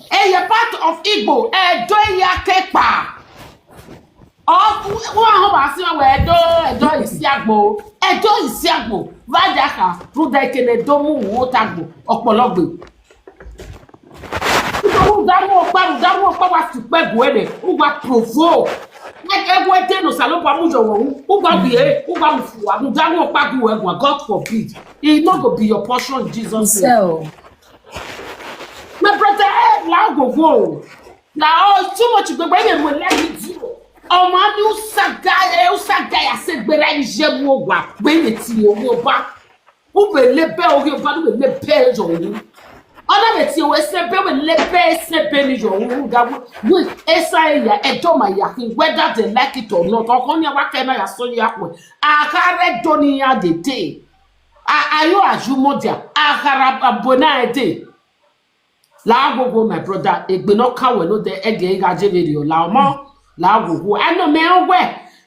eye part of Igbo, edo ya kepa. Ọ, u ahụ bụ asị we edo, edo isi agbo, edo isi agbo, vajaka, ruda ike na edo mu wo tagbo, ọpọlọgbe. Udaru ọkpa, udaru ọkpa wa tukpe gwede, uwa provo. Egwu ete no salopa mu yo wo, uwa bie, uwa mu fuwa, udaru ọkpa gwu egwa, God forbid. It no go be your portion in Jesus' name. So, My brother, eh, la go go. Na o too much gbegbe ebe mo like it you. Ọmọ ni usaga, eh, usaga ya se gbera ni je mu ogwa, gbe ni ti mo mo ba. Ube lebe oge ba, ube lebe yo ni. Ona be ti we se be we le be se be ni yo wu ga wu. We esa ya e do ma ya ki, whether they like it or not. O ko ni wa ke na ya so ya ko. A ka re do ni ya de de. A ayo aju mo dia. A ka ra abona e de. La gogo, my brother, egbe no ka we no de ege ga je video la omo. La gogo. Ano me we.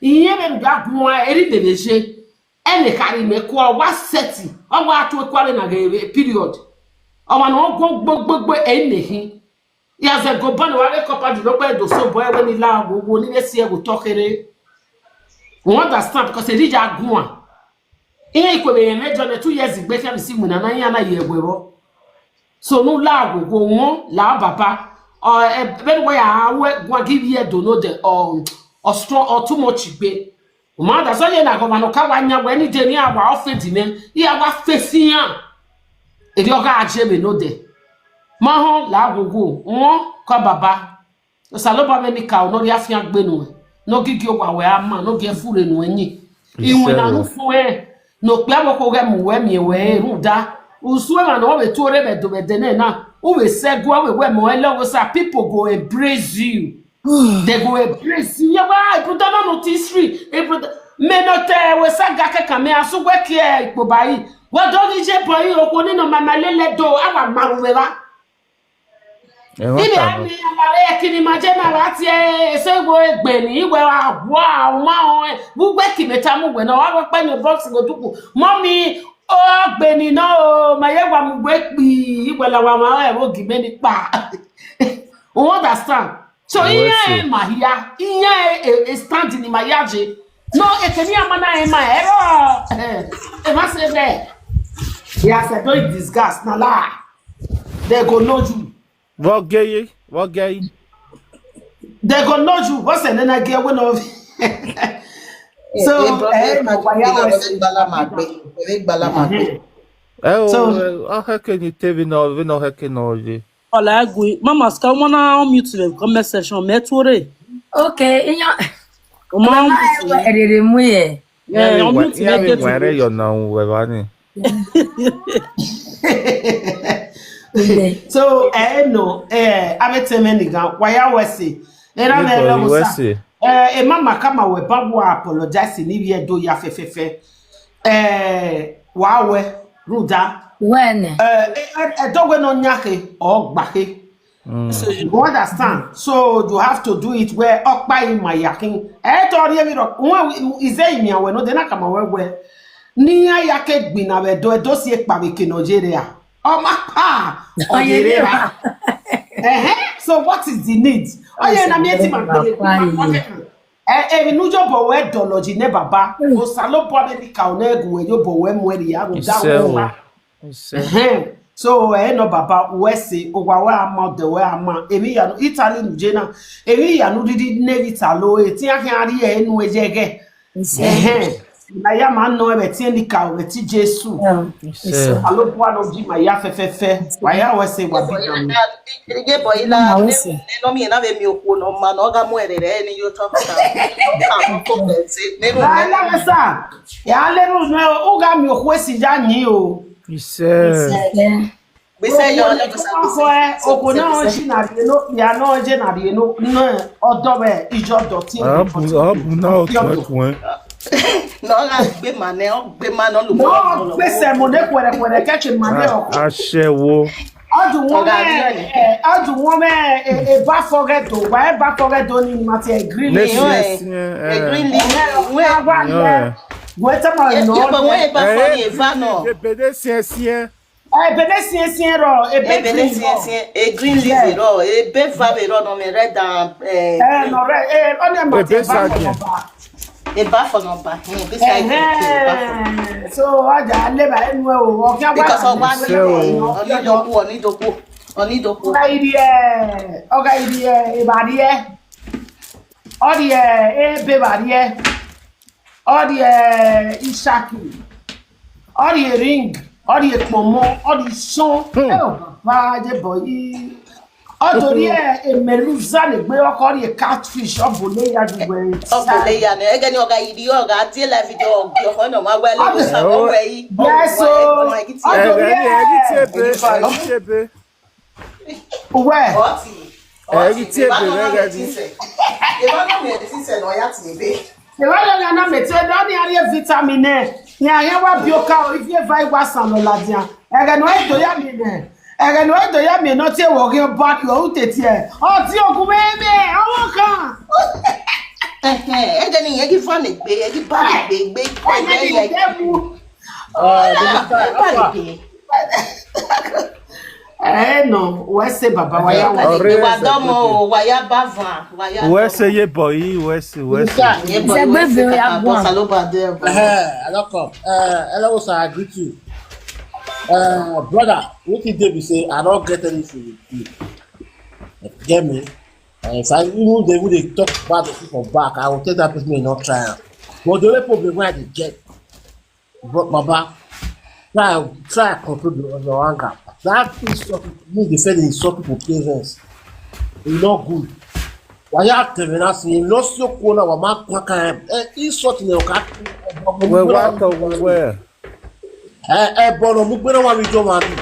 Iye be ga gun a eri de de je. Ene kari me ko wa seti. O wa to ko le na ge period. O wa no go gbogbo ene hi. Ya ze go ban wa le ko pa di lo pe do so boy we ni la gogo ni le si e go to kere. We understand because e di ja gun a. Ihe ikwe be ye me jone two years igbe ka bisi mu na na ya na ye gwe bo. So no la gogo won la baba. Uh, very way I gwa give ye do no de um or strong or too much igbe. Uma da so ye na governor ka wa nya we ni de ni awa ofedi ne. I awa fesi ya. E di oga aje me no de. Ma ho la gogo won ka baba. Osaloba me ni ka no ri afia gbe nu. No gigi owa we ama no ge fure nu enyi. Iwe na nu fu e. No pe abo ko ge mu we mi we ru da. Usu e ma no we tu ore be do be de ne na. U we se go we we mo e lo go sa people go embrace you. They go embrace you. Yeah, why? Put on no history. E put me no te we sa ga ke ka me asu we ki e ipo bayi. Wa do ni je boy o ko ni no mama lele do awa maru we ba. Ibe ami amare kini majena wati e so igbo egbe ni igwe wa gwa ma o e. Bugbe ki meta mu gwe na wa pe ni box go tuku. Mommy o gbe ni na o ma ye wa mu gbe pi igwe la wa ma e wo gi me ni pa. You understand? So iya e ma ya, iya e stand ni ma ya je. No, e kemi amana e ma e ro. E ma se be. Ya se do disgust na la. They go know you. What gay? What gay? They go know you. What's the name again? We know. So eh, no, why I was gbala ma gbe. Ere gbala ma gbe. Eh, o, So- eh, a heke ni te vi no, vi no heke no je. Ola gui, mama ska mo na unmute le comment section me tuore. Okay, inyo. O ma unmute. Erere mu ye. Eh, unmute le get. Were yo na we ba ni. So eh no eh abeteme ni gan waya wese era me lo mo sa eh e mama kama we ba wa apologize ni ye do ya fefefe eh wa we ruda when eh e do we no nyake o gbake. So you understand? So you have to do it where okpa in my yakin. Eh, tori evi ro. Won ize imi awe no de na kama we we. Ni ya yake gbina we do do si e pa we ke Nigeria. O ma pa. Nigeria. Eh. So what is the need? Oh yeah, na me ti ma pe. Eh, eh, nu jo bo we dology ne baba. O sa lo bo be ni ka o ne gu we jo bo we mu e ya ru da wo. Ehen. So eh no baba we se o wa wa ama de we ama emi ya no Italy nu je na emi ya no didi ne Italo e ti a kan ri e nu e je ge. Ehen. Na ya ma no e be ti ni ka o be ti Jesu. Alo bo no ji ma ya fe fe fe. Wa ya we se wa bi na mi. Ye boy la. No mi na be mi oku no ma no ga mu e re re ni yo to ka. Ka ko be se. Ne no. Na na sa. Ya le ru no o ga mi oku e si ja ni o. Ise. Gbese yo le gbese. Oko na o si na de no ya no je na de no no odo be ijo do ti. Abu abu na o tun e kun e. No ga gbe ma ne o gbe ma no lu. No gbese mo de kwere kwere ke ti ma ne o. Aṣẹ́wó. Ọdún wọn mẹ ọdún wọn mẹ e ba fọgẹ do wa e ba fọgẹ do ni ma ti e green. Nesi nesi e green leaf. Wọn agba yẹ. Wọ́n tẹ́ ma nọ. Ẹ yẹ pé wọ́n yẹ ba fọ ni eva nọ. Ebede siẹ siẹ. Ebede siẹ siẹ rọ ebe green rọ. E green leaf rọ ebe va be rọ nọ mi red and. Ẹ nọ rẹ ẹ ọ ní ẹ ma ti ẹ ba fọ nọ ba. Eba for number. Hmm, this side. So ọjà lébà ẹnu ẹ o ọkẹ wa. Because ọba ní ọní ìdókù ọní ìdókù ọní ìdókù. Ọgá ìdí ẹ ọgá ìdí ẹ ìbàdí ẹ ọdí ẹ ebe ìbàdí ẹ ọdí ẹ ìṣàkì ọdí ẹ ring ọdí ẹ pọnmọ ọdí sán. Ẹ ò bàbá jẹ bọ yìí. Ọdọ ni ẹ emeluza ni gbé ọkọ ni catfish ọbọ le ya ju wẹ. Ọbọ le ya ni ẹgẹ ni ọga yìí di ọga àti ẹ live video ọgbẹ ọkọ náà máa wẹ lórí sábà wẹ yìí. Yes o. Ọdọ ni ẹ ẹni tí ebe ẹni tí Where? Ọtị. Eri tie be Eba ready. Metise. Eba Metise na ọya tie be. Eba na na mete da ni ari vitamin e. Ni aye wa bio ka o ifi e vai wa san lo la dia. Ege no e do ya mi ne. Ege no e do ya mi no tie wo ge ba ki o tete e. O ti o ku me me. Awon kan. Ehe, ede ni yegi fa mi gbe, yegi ba mi gbe, gbe. Ege ni de mu. Ba mi gbe. Eh no, we say baba wa ya wa. Alright. Wa domo, wa ya bava, wa ya. Where say ye boy? Where say? Where say? Ye boy, Segbe we say vere kaka agwa. Bossa ló bá dé. Eh, I don't come. Eh, hello, sir. I greet you. Uh, brother, what did they be say? I don't get anything with you. Get me? Uh, if I even they would talk bad of people back, I will tell that person may not try am. But the only problem where they get, but Baba, try try control the, your anger. That insult, me they say they insult people parents. E no good. Why you tell me that? You no so cool now. Why my kwaka? Eh, insult in your car. Well, what the well? Eh, eh, bono mu gbere wa mi jo ma mi.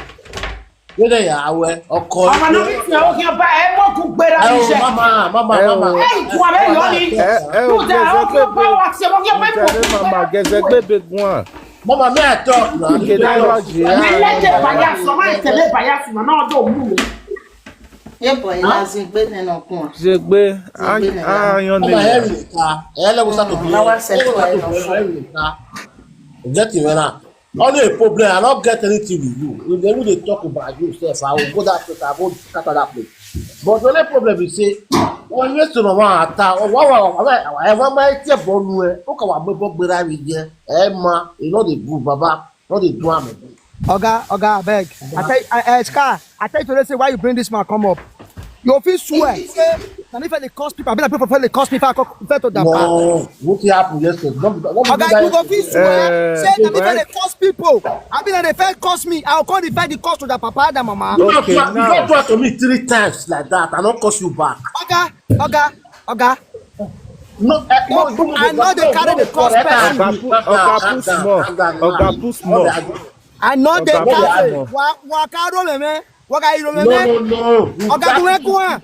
Wede ya awe oko. Ọmọ náà fi hàn ó kí ọba ẹ mọ̀ kú gbéra Eh, níṣẹ́. mama, mama, Eh, mama. Ẹ ìkú abẹ́ yọ ni. Eh, eh, Kúta ó kí ọba wa ṣe wọ́n kí ọba ẹ mọ̀ Tẹ̀lé kú mama, gbéra. Gẹ̀zẹ̀ gbé big one. Mama, me I talk now. Kèdè lọ́jì Ní ilé jẹ bàyà sọ, máa tẹ̀lé bàyà sọ náà dò mú mi. Ye boy, la zin gbe ne no kun. Ṣe gbé ayan Mama, ni. Henry ka. Eh, let us start to play. Mama, say Let us start to to play. Henry ka. Get him now. Only a problem. I don't get anything with you. If they will talk about you, sef, I will go that place. I go scatter that place. But the only problem is say, when you to no one attack, or why, why, why, why, why, why, why, why, who can we book where we get? Eh, ma, you know the good, Baba, not the do am again. Oga, Oga, abeg. I tell, I, I, Scar, I tell you today, say why you bring this man come up. You fit swear. Say, na me fit dey curse people. I be like people fit dey curse me if I co- if I talk that bad. No, what happen yesterday? No, no, no, Oga, you go fit swear. Eh, Say na me fit right. dey curse people. I be like they fit curse me. I go come defend the curse to the papa and the mama. You don't Okay, talk, you now. don't talk to me three times like that. I don't curse you back. Oga, Oga, Oga. No, eh, no, you I know they carry the curse person. Oga put, Oga put small. Oga put small. I know they Oga carry. put small. Wa wa karo le me. Wa ka iro le No, me. no, no. Oga, do we go on?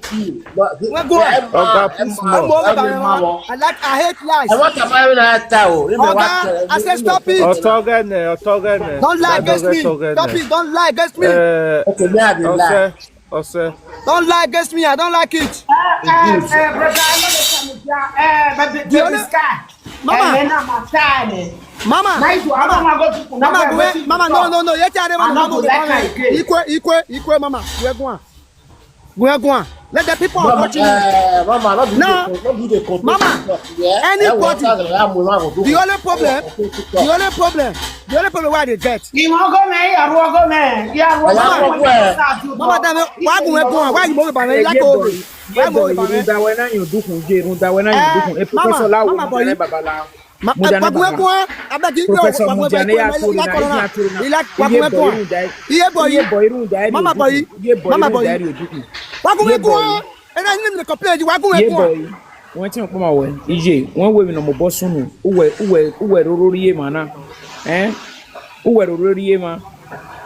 We go on. Oga put small. I like, I hate lies. I want to buy that towel. Oga, I say stop it. Ọtọgẹnẹ, ọtọgẹnẹ. Don't lie against me. Stop it. Don't lie against me. Eh, Okay, me I dey lie. Ọsẹ, Ọsẹ. Don't lie against me. I don't like it. Eh, eh, brother, I know the time. Eh, but the, The only- the sky. Mama. Eh, na my time. Mama, Now you, I don't mama, want to go to mama, Kunabe, go wait away, till mama, you no, talk. No, no, yeti are I mama, no go go be like mama. her again. Ikwe, ikwe, ikwe, mama, we go on, we go on. Let the people are Mama, watching you. eh, mama, not be No. the, not be the control Mama, TikTok, yeah? anybody, Eh, what time I am, I go do the only TikTok. problem, Go do TikTok. The only problem, the only problem where they get. Ìwọ̀n gómẹ̀, ìyàwó gómẹ̀, ìyàwó Ìyàwó gómẹ̀. Mama, tell me, why go we go on? Why you move by me? Like, oh, why move by me? Rundawe na yunduku, je rundawe na yunduku, e Eh, professor mama, lawo mama boy. Mujane babala. Ma- Mujane eh, wagwe babala. kwa, abeg, you Professor wagwe Mujane kwa, ya like, turu like, na corona. ina turu na. You like Iye wagwe boy kwa. rundawe. Iye boy. Iye boy rundawe. Mama boy. Iye boy Mama boy. rundawe ojuku. Wagwe Iye kwa. boy. And I need to complain. Wagwe Iye kwa. Boy. Wọ́n ti ń pọ́n ma wẹ̀. Iye wọ́n wé mi nà mo bọ́ sunu. Uwe uwe uwe roro rie ma na. Eh? Uwe roro rie ma.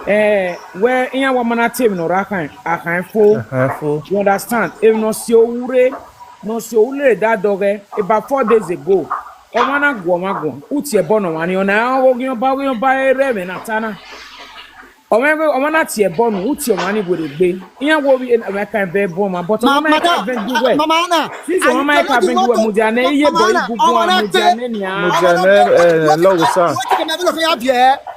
Eh, we iya wa mana te mi no rakan akan fo. Akan fo. You understand? If no si owure, no si owure da doge. About four days ago. O mana go ma go. Uti e bono wani ona o gi oba gi oba ere me na tana. O me o mana ti e bono uti o mani go de gbe. Iya wo bi en American be bo ma but o Ma- ma ka Mama, ben gi we. Mama Anna, Since o ma ka ben gi we Mujane iye boy gu gwa Mujane ni a. Mujane, eh, Lawusa.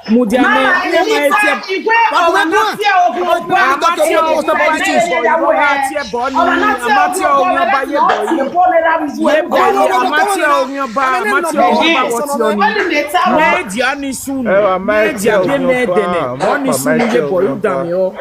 Mujane iye ma e ti e Ìgbé ọ̀rọ̀ náà tí ẹ ogun ọgbà. Amati o ogun ọba ye boyi. Amati o ogun ọba ye boyi. Ye boyi. Amati o ogun ọba. Amati o ogun ọba wọ ti o ni. Media ni sunu. Media de me de ne. Oni sunu ye boyi da mi o.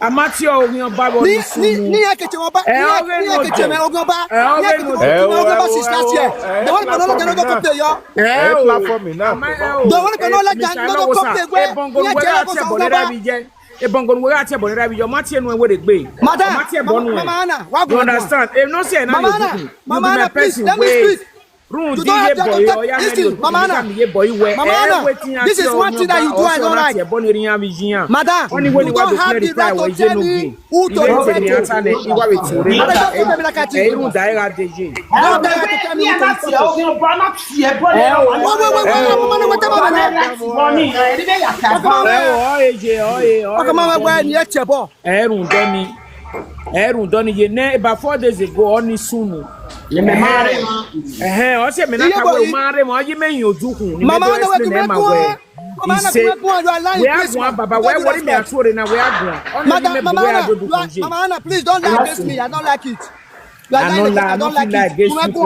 Amati o ogun ọba wọ ni Ni ni sunu. Ni ekeche ọba. Eh, Ni oge ni no ekeche de. Me ogun ọba. Eh, Ni oge ekeche no Me de. Ogun ọba since last year. The one that no get no go pay yo. Eh, platform me now. Ama e o. The one that no like Misa no no go wosa. pay. Ebongo wega tie bonera bi je. Ebongo wega tie bonera bi je. Mati e nu e were gbe. Madam, Mati e bonu. Mama Anna, why You go understand? If no say na Mama you Anna, do. You Mama be my Anna, please, person. Let me Wait. Speak. Run. You don't have the right to tell. Listen, Mama Anna. Mama Anna, this is one thing that you do I don't like. Madam, you don't have the right to tell me who to insult. Madam, don't tell me like that. You don't have the right to tell me who to insult. Wait, wait, wait, wait, wait, wait, wait, wait, wait, wait, wait. Come on, wait, wait, wait, wait. Erun doni. Erun doni ye ne about four days ago oni sunu. Eh, o se me na ka we mare mo yi me yin oju kun ni me do explain e ma we. Mama Anna, you are lying, please, ma. Baba, why worry me at all na we agun? Madam, Mama Anna, you are, Mama Anna, please don't lie against me. I don't like it. You are lying against me. I don't like it. Ogun ekun,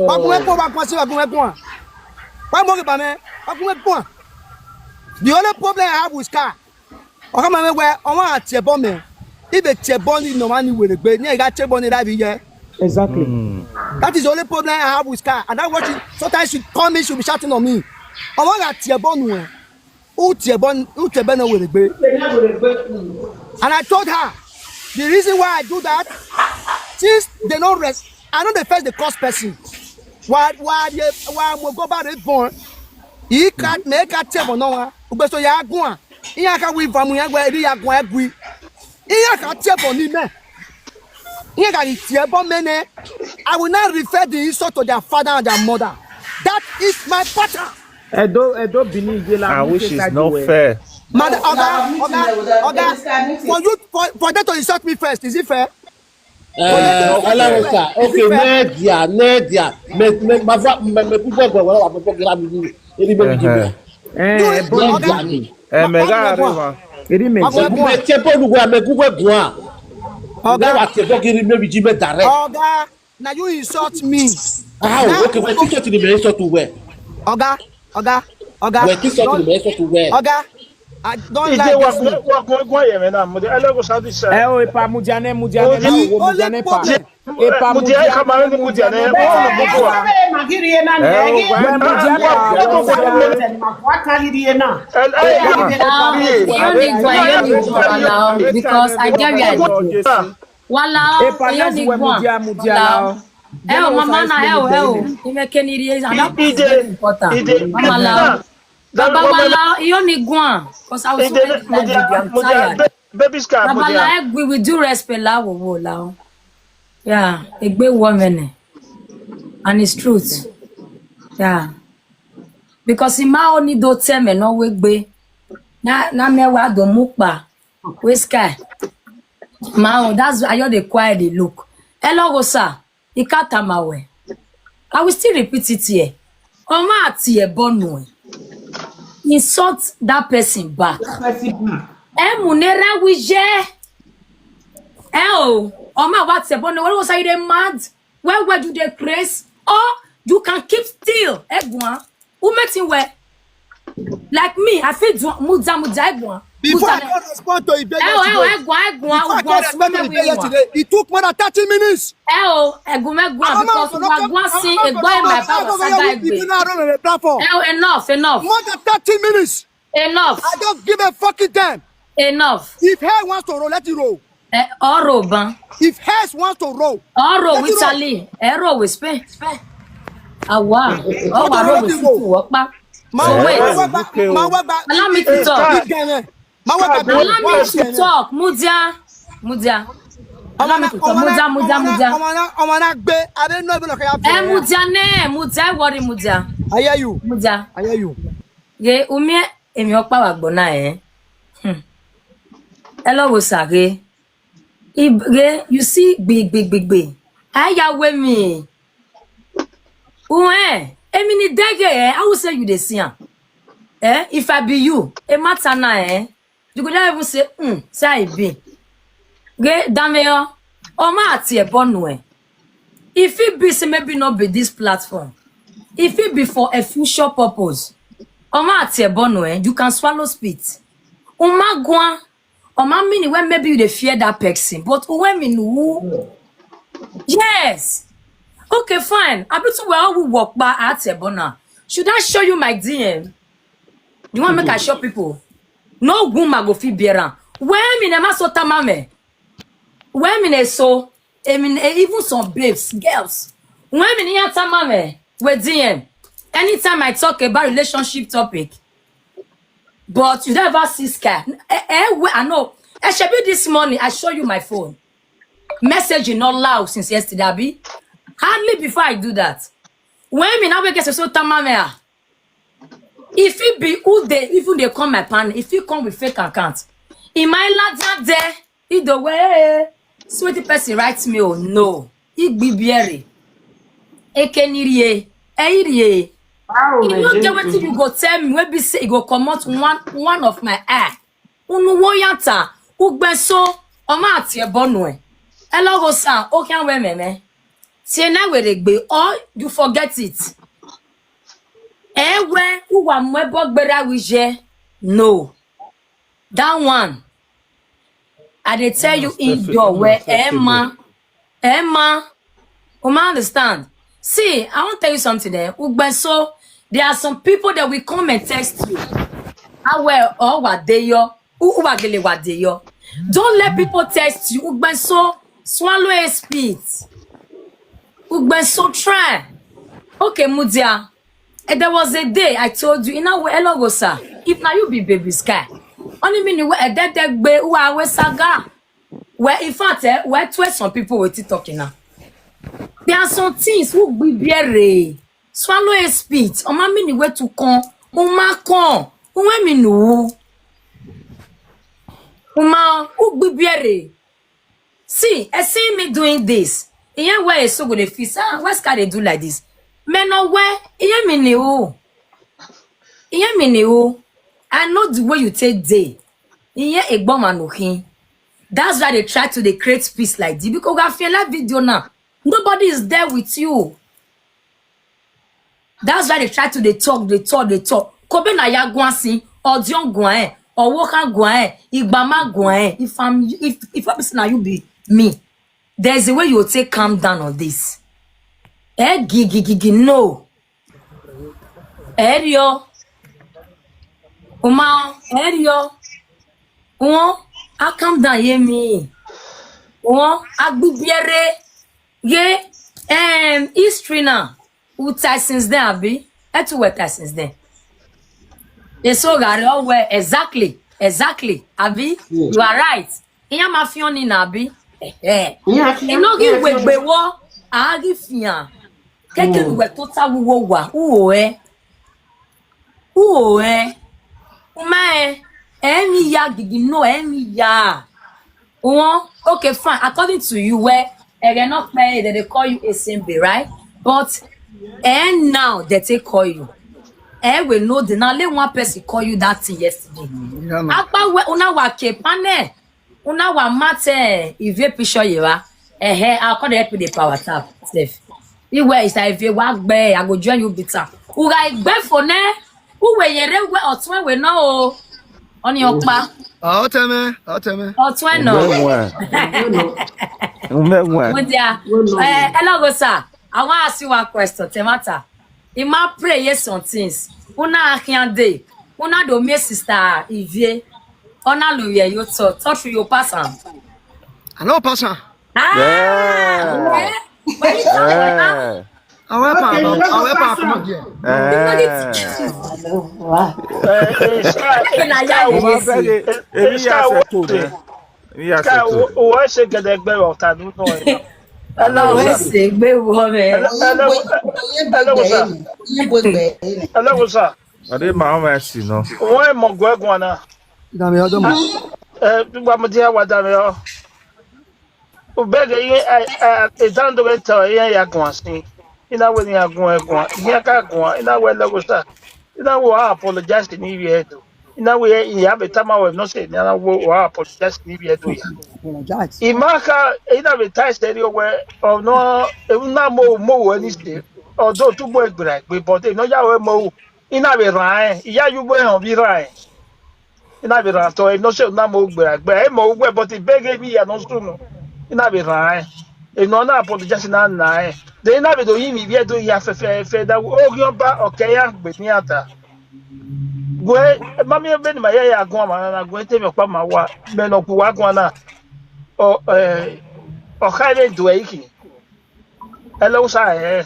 ogun ekun, ogun ekun. Why mo ke ba me? Ogun ekun. The only problem I have with car, okay, mama, where I want to tell me. If they tell me no money will be, you got tell me that year. Exactly. That is the only problem I have with car. And that what she, sometimes she call me, she'll be shouting on me. I want to tell me who tell me, who tell me no will be. And I told her the reason why I do that, since they no rest, I know the first the cost person. Why, why they, why mo go back the born? He can't make a table no one. Ugbeso ya gwa. Ihe aka wi vamu ya gwa, eri ya gwa egwi. Ihe aka tie bo ni me. Ihe aka tie bo me ne. I will not refer the insult to their father and their mother. That is my pattern. Edo, Edo Bini Ijela, I wish it's not fair. Madam, Oga, Oga, Oga, for you, for, for them to insult me first, is it fair? Eh, Alarosa, okay, media, media. Me, me, ma fa, me, me, people go, wala, me, people go, me, me, me, me, me. Eh, but Media ni. Eh, me ga re wa. Eri me. Me, me, chepo nu wa, me, ku we gwa. Oga. Me wa chepo kiri me bi ji me direct. Oga, now you insult me. How? Okay, we teach you to the me insult to where? Oga, Oga, Oga. We teach you to the me insult to where? Oga, I don't like this thing. Ije wa, wa, wa, wa, ye me na, mo de, ele go sa di se. Eh, o, epa, Mudiane, Mudiane, na, o, Mudiane pa. Epa, Mudia, Mudia, Mudia, Mudia, Mudia, Mudia. Magiri ye na, eh, Mudia pa. Because I get where I dey. Wala, Epa, you need one. Mudia, Mudia. Eh, o, Mama Anna, eh, o, eh, o. Ime keniri, and that is very important. Mama Lao. Baba Wala, you need one. Because I was so excited. I'm tired. Baby Scar, Baba Lao, with due respect, la wo wo la. Yeah, a big woman. And it's truth. Yeah. Because in my only do tell me no we gbe. Na, na me wa do mu pa. We sky. Ma, that's why you dey quiet, dey look. Hello, go sir. Ikatamawe. I will still repeat it here. Oma ati ebonu. Insult that person back. That person back. Emunera wije. Eh o. Oma wa ati ebonu. What was I dey mad? Where were you dey craze? Or you can keep still. Egwan. Who met him where? Like me, I feel do muja muja egwan. Before I can respond to Ibe yesterday, before I can respond to Ibe yesterday, it took more than thirty minutes. Eh o, egwan egwan, because we are going see a boy my papa saga egbe. Eh o, enough, enough. More than thirty minutes. Enough. I don't give a fucking damn. Enough. If hell wants to roll, let it roll. Eh, oro ban. If hell wants to roll, oro with Charlie. Oro with Spain. Spain. Awa. Oh, oro with City Work back. So wait. Allow me to talk. Allow me to talk. Mudia. Mudia. Allow me to talk. Mudia, Mudia, Mudia. Eh, Mudia ne, Mudia, worry Mudia. I hear you. Mudia. I hear you. Ye, umie, emi okpa wa gbona, eh. Hmm. Hello, wo sare. Ibre, you see, big, big, big, big. Aya we mi. Uwe, emi ni dege, eh. I will say you dey see am. Eh, if I be you, a matter na, eh. You go just even say, hmm, say I be. Ge, dame yo. Oma ati ebonu, eh. If it be say maybe not be this platform, if it be for a future purpose, Oma ati ebonu, eh, you can swallow spit. Uma gwan, Oma mean when maybe you dey fear that person, but when mean who? Yes. Okay, fine. I bet you where we walk by at Ebona. Should I show you my D M? You want make I show people? No woman go fit bear am. When me na so tamame. When me na so, I mean, eh, even some babes, girls. When me na tamame, With D M. Anytime I talk about relationship topic, but you never see Sky. Eh, eh, where I know. Eh, shebi this morning I show you my phone. Message not loud since yesterday, abi? Hardly before I do that. When me now get so tamamea. If it be who they even they come my pan, if you come with fake account, in my ladder there, either way, sweetie person writes me, oh no, it be beery. Ekenirie, eirie. Wow, You my know, get baby. Wetin you go tell me, wey be say e go comot one one of my eye. Unu wo yata, ugbenso, ọmọ àti ẹbọ nu ẹ. Ẹ lọ go sa, ó kí àwọn ẹmẹ̀mẹ́. Tí ẹ náà wèrè gbé, or you forget it. Ẹ wẹ́, wúwa mú ẹbọ gbéra wí jẹ. No. That one, I dey tell you in your way, Emma. Emma, you ma understand? See, I want to tell you something there. Ugbenso, there are some people that will come and text you. How well or what they yo? Who are gele what they yo? Don't let people text you. Ugbenso, swallow a spit. Ugbenso, try. Okay, Mudia. And there was a day I told you, in our elogosa, if now you be baby Sky, only mean you were a dead dead gbe who are we saga. Well, in fact, eh, we're twelve some people were talking now. There are some things who be bere. Swallow a spit. Oma mean the way to come. Uma come. Uma mean who? Uma who be bere. See, I see me doing this. Iye where is so good a feel. Ah, why Sky dey do like this? Men no where? Iye me ni o. Iye me ni o. I know the way you take day. Iye egbon manukin. That's why they try to they create peace like this because we have feel like video now. Nobody is there with you. That's why they try to they talk, they talk, they talk. Kobe na ya gwansi, odion gwan, or woka gwan, igbama gwan. If I'm, if if I'm now you be me, there's a way you take calm down on this. Eh, gigi gigi no. Erio, uma, erio. Won, I calm down ye me. Won, I be bere. Ye, um, history now. Who tie since then, abi? E too wet tie since then. They so gare all well. Exactly. Exactly. Abi? You are right. Iya ma fi oni na abi? Eh, eh. Yeah, yeah, Eno gi yeah, wegbe wo, a gi fian. Keke we tota wuwo wa. Uo eh. Uo eh. Uma eh. Emi ya gigi no, emi ya. Won, okay, fine. According to you, where again not pay that they call you a simple, right? But and now that they call you. Eh, we know the now let one person call you that thing yesterday. Apa we una wa ke pane. Una wa mate if you picture you are. Eh, eh, I'll call the help with the power tap. Safe. Iwe is like if you walk bear, I go join you bitter. Uga igbe for ne. Uwe yere we otwe we no o. Oni opa. Oteme, oteme. Otwe no. Umenwe. Umenwe. Mudia. Eh, hello go sir. I want to ask you one question. Temata. Ima pray yes some things. Una ahian day. Una do me sister Ivie. Ona lo ye yo to. Touch your pass am. I know pastor. Ah. Yeah. Eh? But you talk now. Eh. I wear pa, Okay, I let's wear pa pass come on. here. Eh. Eh, eh, Sky, Eke na Sky, ya Ọmọ yesi. abẹ́rẹ́, èmi yà sẹ̀ tó dẹ̀. Èmi yà sẹ̀ Sky, tó wo- dẹ̀. wo ẹ ṣe gẹdẹgbẹ ọ̀tá nínú ẹ̀ náà. Hello, Ọlọ́run sir. ẹsẹ̀ gbé wọ mẹ́. Hello, hello, hello, sir. Hello, sir. Ọdẹ màá ma ẹsìn náà. Wọ́n ẹ̀ mọ̀ gbọ́ ẹ̀gùn àná. Dame, I don't know. Ẹ gbogbo àmọ́ díẹ̀ wà dàmí ọ́. Òbẹ́gẹ̀ yín ẹ̀ ẹ̀ ìdáǹdọ̀gẹ̀ tẹ̀ ẹ̀ yẹn yà gùn àsìn. Iná wo ni àgùn ẹ̀gùn? Ìyẹn ká gùn. Iná wo ẹlẹ́gùn sà? Iná wo á apologize ní ibi ẹ̀dùn? Iná wo ìyá mi tá máa wẹ̀ náà sè ní iná wo á apologize ní ibi ẹ̀dùn yà? Apologize. Ìmáka iná mi tá ẹsẹ̀ rí owó ọ̀nà ewu náà mo mo wọ̀ ní sè. Ọ̀dọ́ tó gbọ́ ẹgbẹ̀rẹ̀ gbé bọ́dé iná yàwó ẹ̀ mọ̀ wò. Iná mi ràn ẹ̀. Ìyá yúgbọ́ ẹ̀ hàn bí ràn ẹ̀. Ina bi ran to, ino se na mo gbe agbe. E mo gbe, but bege mi ya no sunu. Ina bi ran. E no na apologize na na e. De ina bi do yin mi bi e do ya fe fe fe da o gi oba o ke ya gbe ni ata. Gwe, mami e be ni ma ya ya gun ma na gwe te mi pa ma wa. Me no ku wa gun na. O eh o ka le do e ki. Hello sir eh.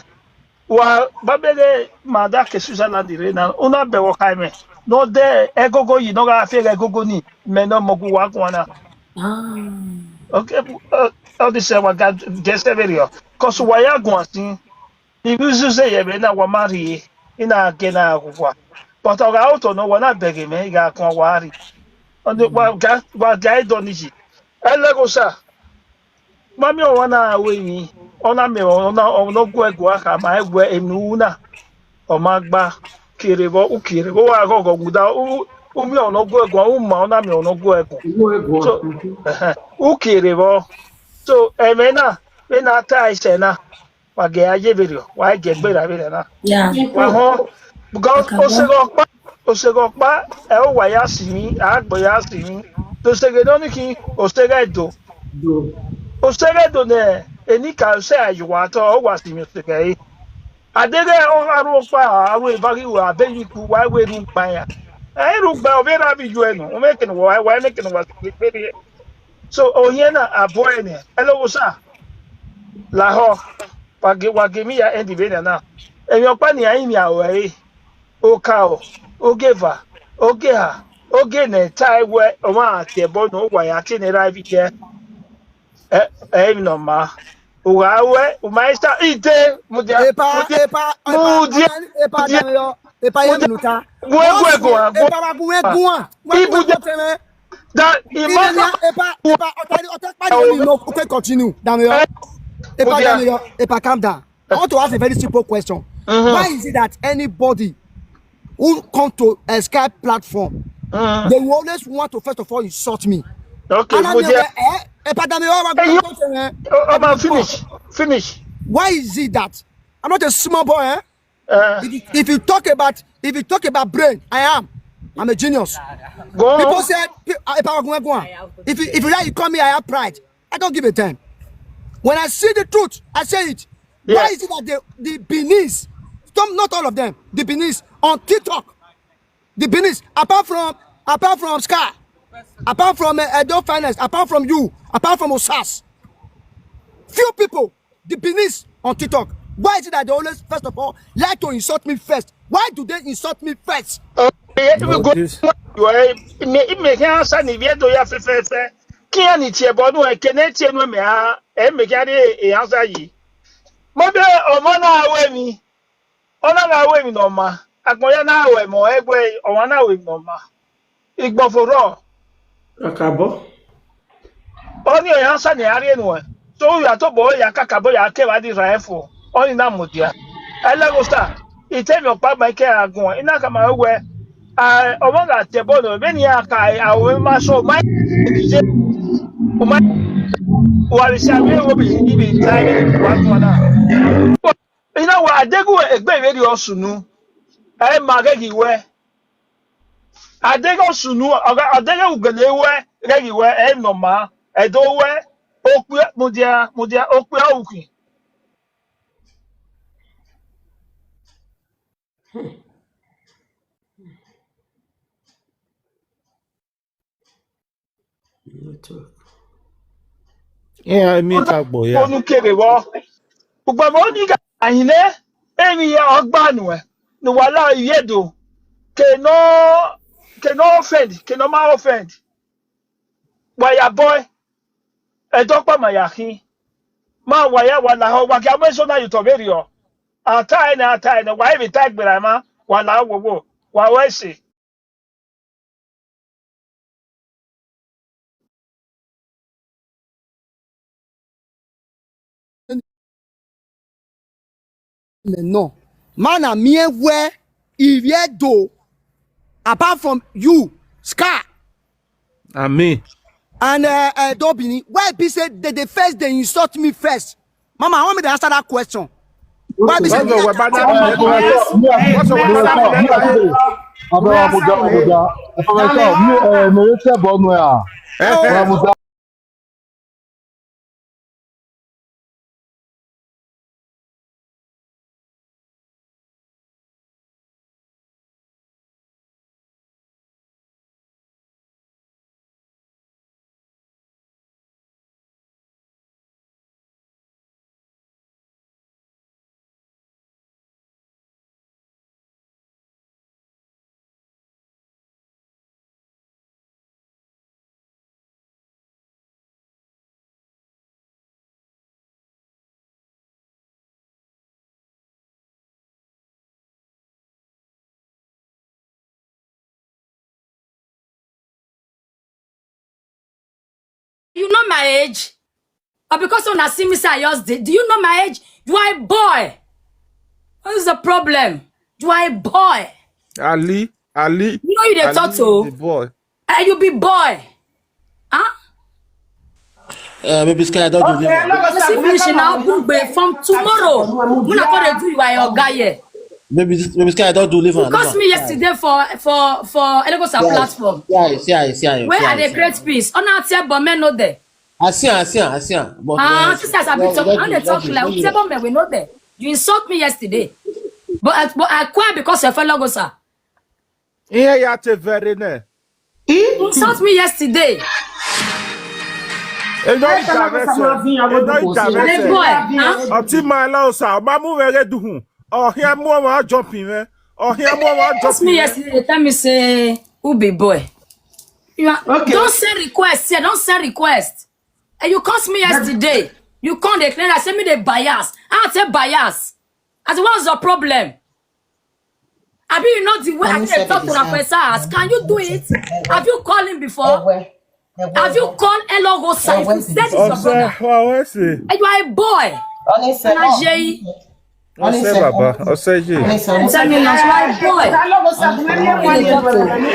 Wa babele mada ke Switzerland re na. Una be wo kai me. No de egogo yi no ga fe egogo ni. Me no mogu wa kwa na. Okay, uh, all this uh, wa ga jese very. Cause wa ya gwa si. Ibi zuze ye be na wa mari. Ina ke na kwa. But oga auto no wa na bege me ga kwa wari. Onde wa ga wa ga do ni ji. Elego sa. Mami ọwa na-awe mi, ọ na-ame ọ na-ọnọgwụ egwu aka ma egwu enu na ọmagba kirebo ukirebo wa gogo guda umi ọnọgwụ egwu uma ọ na-ame ọnọgwụ egwu. So ukirebo. So emena ena ta ise na wage aje berio wage gbera bere na. Yeah. Wa ho because osego pa osego pa e o wa ya si mi agbo ya si mi to sege no ni ki osege do osege do ne eni ka se ayo wa to o wa si mi osege yi adege o aru pa aru e ba ki wa be yi ku wa we ru pa ya e ru pa o be ra bi ju e no o me kin wa wa me kin wa si pe so o yen na abo e ne e lo wo sa la ho wa ge wa ge mi ya endi be na na e yo pa ni ayi mi awe e o ka o o ge va o ge ha o ge ne ta e we o ma te bo no wa ya ti ne ra bi ke e e mi no ma o ga we o ma sta ite mu dia epa epa epa epa ye minuta we we go we go we go ibu dia da imaka epa epa otari otari ni no okay continue damiyo epa damiyo epa calm down. I want to ask a very simple question. Why is it that anybody who come to a Skype platform, they will always want to first of all insult me? Okay, and I'm Mudia. Eh, eh, Padame, oh, my God, eh, oh, oh, man, finish, finish. Why is it that I'm not a small boy? Eh? Uh, if, you, if you talk about if you talk about brain, I am. I'm a genius. Go on. People say, pe- uh, if I go on, if you if you like, you call me, I have pride. I don't give a damn. When I see the truth, I say it. Why is it that the the Benis, some not all of them, the Benis on TikTok, the Benis apart from apart from Scar, apart from uh, Edo Finance, apart from you, apart from Osas, few people, the Benis on TikTok. Why is it that they always first of all like to insult me first? Why do they insult me first? Ime ka asa na ibie do ya fefefe kia ni tie bonu e kene tie no me a e me ka de e asa yi mo be o mo na awe mi o na ga awe mi no ma akon ya na awe mo egbe o wa na awe mi no ma igbo foro akabo oni o ya sa ni ari enu e so ya to bo ya kakabo ya ke wa di ra efo oni na mo dia elego sta itemi opa ba ke agun ina ka ma we a o mo ga te bo no be ni aka a o ma so ma je o ma wa ri sa be wo bi ni bi tai ni wa ko na ina wa adegu egbe we di osunu e ma ge gi we adege osunu adege ugele we ge gi we e no ma edo we okpe mudia mudia okpe awuki Yeah, I mean, talk boy, yeah. Onu kere wo. Ugba mo ni ga ahine emi ya ogba nu e. No wala yedo. Ke no ke no offend, ke no ma offend. Wa ya boy. E dokpa ma ya hin. Ma wa ya wa la ho wa ga mo so na you to very o. Ata e na ata e na wa e bi tag bra ma wa la wo wo. Wa we si. No. Man, I'm here where if you do apart from you, Scar. And me. And uh, uh, Dobini, why be say they, they first they insult me first? Mama, I want me to answer that question. Why be say What's the weapon? What's the weapon? Abuja, Abuja. Abuja, mi ẹ mẹrẹ tẹ bọ nù ẹ à. Abuja. You know my age? Or because una see me say I just dey? Do you know my age? You are a boy. What is the problem? You are a boy. Ali, Ali. You know you dey Ali talk is to. The boy. And you be boy. Huh? Uh, baby Sky, I don't do Okay, this. no go You see finish now, Bugbe, from tomorrow. Una come dey do you are your guy here. Baby, baby Sky, I don't do live You on. cost me yesterday for for for Elegosa platform. Yeah, yeah, yeah, yeah. Where are the great peace? Ona tell but men no there. I see, I see, I see. But Ah, uh, sisters have been don't- talking. don't How do- they don't talk do- like don't do tell that. but men we no there. You insult me yesterday. But I, but I cry because of Elegosa. Ihe ya te very ne. You insult me yesterday. Eno intervention. Eno The intervention. boy. Huh? Ọtí máa lọ sá, ọba mú rẹ̀ rẹ̀ dùn. Ọ̀hìn mú ọmọ jumping rẹ̀. Ọ̀hìn mú ọmọ Ask me jumping rẹ̀. Yesterday. Tell me say who be boy. You are, Okay. Don't send request here. Don't send request. And you cost me yesterday. You come dey claim I say me dey bias. I say bias. I say what's your problem? Abi you know the way I Honey dey said talk to it is Rafael Saas? Can you do it? Have you called him before? Ẹ̀wẹ̀, ẹ̀wẹ̀, Have you called Elogo Saas? Ẹ̀wẹ̀. Is that is your Ọ̀sẹ̀ brother? Ọ̀sẹ̀. And you are a boy. Honey said, And Ajeyi. Honey Ọ̀sẹ̀ said, bàbá. Ọ̀sẹ̀ yìí. Honey said, Tell me now, you are a boy. Alogo sabu mani Honey ekwani said, ekwani.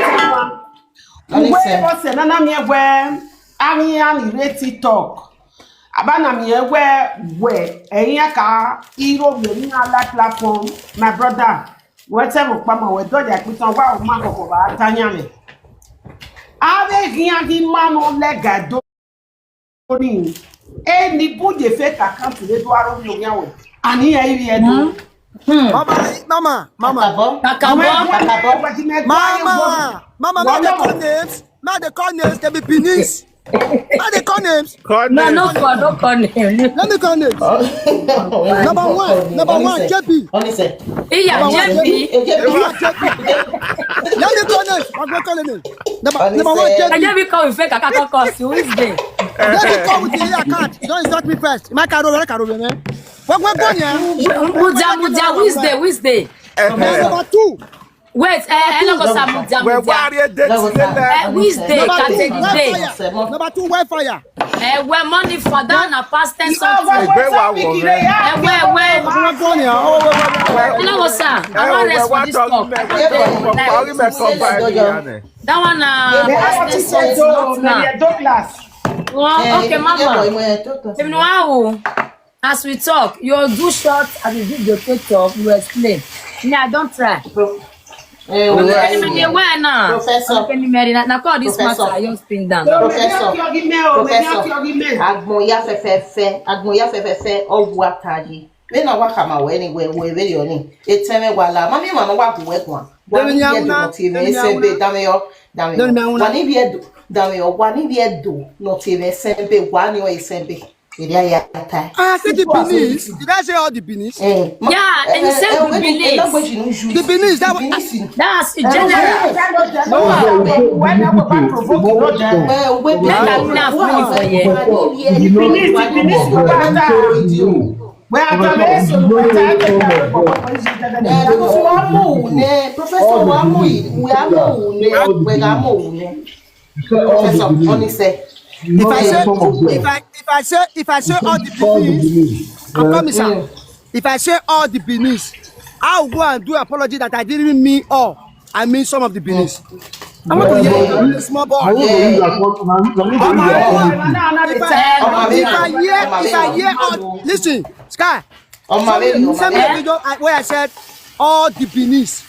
Honey Uwe said, ose na na mi ewe. Ani ani re TikTok. Aba na mi ewe we. Eyin ka iro we ni ala platform. My brother. Whatever kpama we do ya pitan wa o ma koko ba tanya le. Ave gian di mano lega do ni. E ni bu je fe ka kan ti le do aro mi o yan we. Ani e ri e do. Mama, mama, mama, Kakabo, Kakabo. Kakabo. mama, mama, make they call names, make they call names, they be Benin. Make they call names. Call No, name. No, for don't call name. Let me call names. Number one, number one, J P. Honey said, Iya, Number one, J P. J P. Number one, J P. Let me call names. I'm gonna call names. Number, Honey number one, said, J P. Ajeyi come with fake account, come see who is there. Let me call with the account. Don't insult me first. My card over, card over, man. What, what, what, yeah? Mudia, Mudia, who is there? Who is there? Number two. Wait, eh, eh, no go sa Mudia, Wẹ̀ wá Mudia. rí èdè tí lé lẹ̀. Eh, who is there? Number two, Katedi Wi-Fi. Day. Number two, Wi-Fi. Eh, where money for that na past tense something. Ìgbé wa wọ̀ rẹ̀. Eh, where, where? What, what, what, yeah? Oh, wait, wait, wait. Hello, sir. I Ẹ wan ò wẹ̀ rest wá for this tọ́jú talk. mẹ́kọ̀ọ́ parí mẹ́kọ̀ọ́ parí ìyá rẹ̀. That one na past tense something, not now. Douglas. Well, okay, mama. If you know how, as we talk, you do short, as you do the take talk, you explain. Me, I don't try. eh, Anybody where now? Professor. Anybody na, na call this Professor. Matter, I just pin down. Professor. Professor. Agbọn ya fẹfẹfẹ, agbọn ya fẹfẹfẹ, ọgwụ aka gị. Ị na-agwa ka ma wee ni wee wee wee yọni. Eteme wala, mami ma no wa ku wee kwa. Wa ni bie do no ti me sembe dame yo, dame yo. Wa ni bie do, dame yo. Wa ni bie do no ti me sembe, wa ni o sembe. Iri ya ta. Ah, I said the Benin. Did I say all the Benin? Eh. Yeah, and you said the Benin. The Benin, that one. That's the general. When I go back provoke you, no there. Make I laugh money for you. Benin, Benin, go back there. Where I tell you, so we tell you, Professor Wamu, ne, Professor Wamu, we are mu, ne, we are mu, ne. Professor, honey said, If I say, if I, if I say, if I say all the Benin, I'm coming, sir. If I say all the Benin, I will go and do apology that I didn't mean all. I mean some of the Benin. I want to hear a small boy. I want to use that one. I want to use that one. If I, if I hear, if I hear all, listen, Sky. Oh, my baby, Send me a video I- where I said all the Benin. Is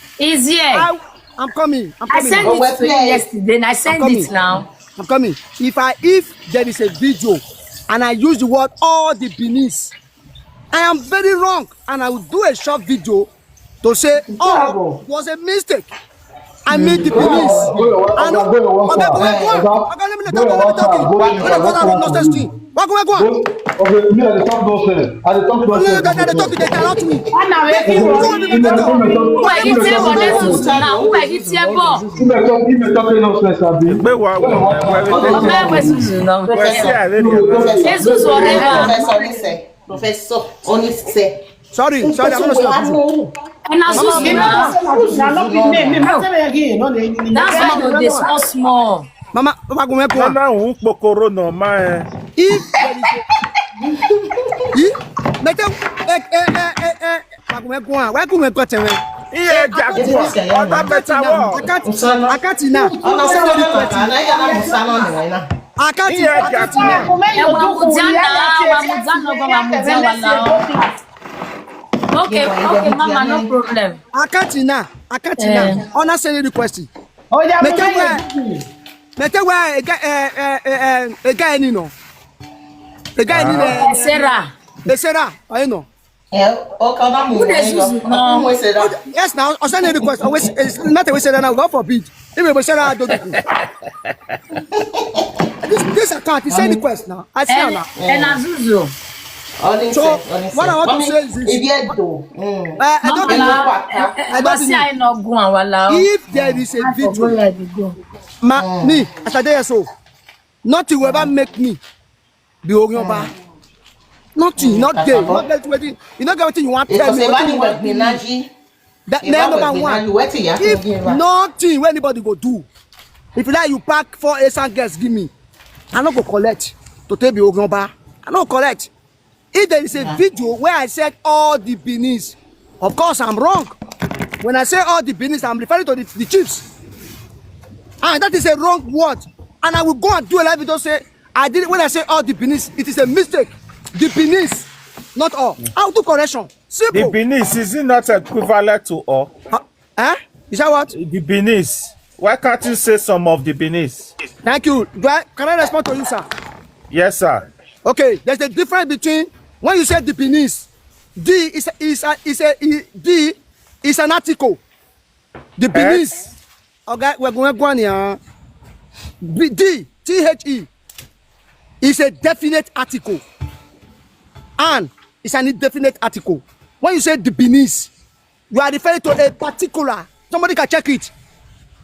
here. I, I'm coming. I'm I coming. sent Oh, it we're to you playing. Yesterday, and I sent Coming. It now. I'm coming. If I, if there is a video and I use the word all the Benin, I am very wrong, and I will do a short video to say all was a mistake. I mean the Benin. And okay, okay, okay, okay, let me talk. Let me talk. Let me talk. Nonsense thing. What go, what go? Okay, me, I dey talk nonsense. I dey talk nonsense. They talk, they talk to me. Ana we ki wo. Who are you telling for this now? Who are you telling for? If I talk, if I talk nonsense, I be. Ìgbé wa wọ̀ rẹ̀. Ọmọ ẹgbẹ́ Susu náà. Wẹ̀ sí àlẹ́ ni. Professor, Jesus forever. Professor, honey said, Professor, honey said. Sorry, sorry, I'm not Professor sorry. Wamu. And now Susu now. Na no be me, me ma tell you again, no dey. That's why they dey small small. Mama, Wagume go on. Nana un kpokoro no ma eh. If there is a, if, mete, eh, eh, eh, eh, eh, Wagume go on. Wagume go on. Iye jaguwa. Ọ̀dà mẹ́ta wọ̀. Akati, Akati na. Ọ̀nà sọ́dọ̀ ní kọ̀ọ̀kan náà yàrá mùsàlọ́ nìwọ̀n náà. Akati, Iye Akati jaguwa. na. Ẹ wà mú jánà, wà mú jánà, wà mú jánà, wà láwọn. Okay, okay, mama, no problem. Akati na. Akati na. Eh. Ọ̀nà send request. Oya, Mete mo where, mete where, ega, eh, eh, eh, eh, ega any no. Ega any no. Sarah. Eh, Sarah, I know. Ọkọ náà mú Who dey use it now? Ọkọ Sarah. Yes, now, I send request. Always, it's not a way Sarah now. God forbid. If we Sarah, I don't do. This, this account, he send request now. I see her now. Ena Zuzu. All this So, all this what I want to Mommy, say is this. If you do, mm. Uh, I don't Mama think la, I don't Basi think I no go and wala. If there is a I for go video, where I dey go. ma, me, as I dey here so, nothing will ever make me be Orionba. Nothing, not there. Not get wetin, you no get wetin you want tell Because me. if Wetin any you work want me do me. naji, That if na I number work me one. naji, wetin you have If to give her? Nothing wey anybody go do, if you like you pack four eight hundred girls give me, I no go collect to take be Orionba. I no go collect. If there is a video where I said all the Benis, of course I'm wrong. When I say all the Benis, I'm referring to the, the chiefs. And that is a wrong word. And I will go and do a live video say I did when I say all the Benis, it is a mistake. The Benis, not all. I'll do correction. The Simple. Benin, is it not equivalent to all? Huh? Eh? Is that what? The Benin. Why can't you say some of the Benin? Thank you. Do I, can I respond to you, sir? Yes, sir. Okay, there's a difference between when you say the Benis. D is a, is a, is a, is, D is an article. The Benis. Okay, we're going to go on here. B- D, T H E, is a definite article. And it's an indefinite article. When you say the Benis, you are referring to a particular. Somebody can check it.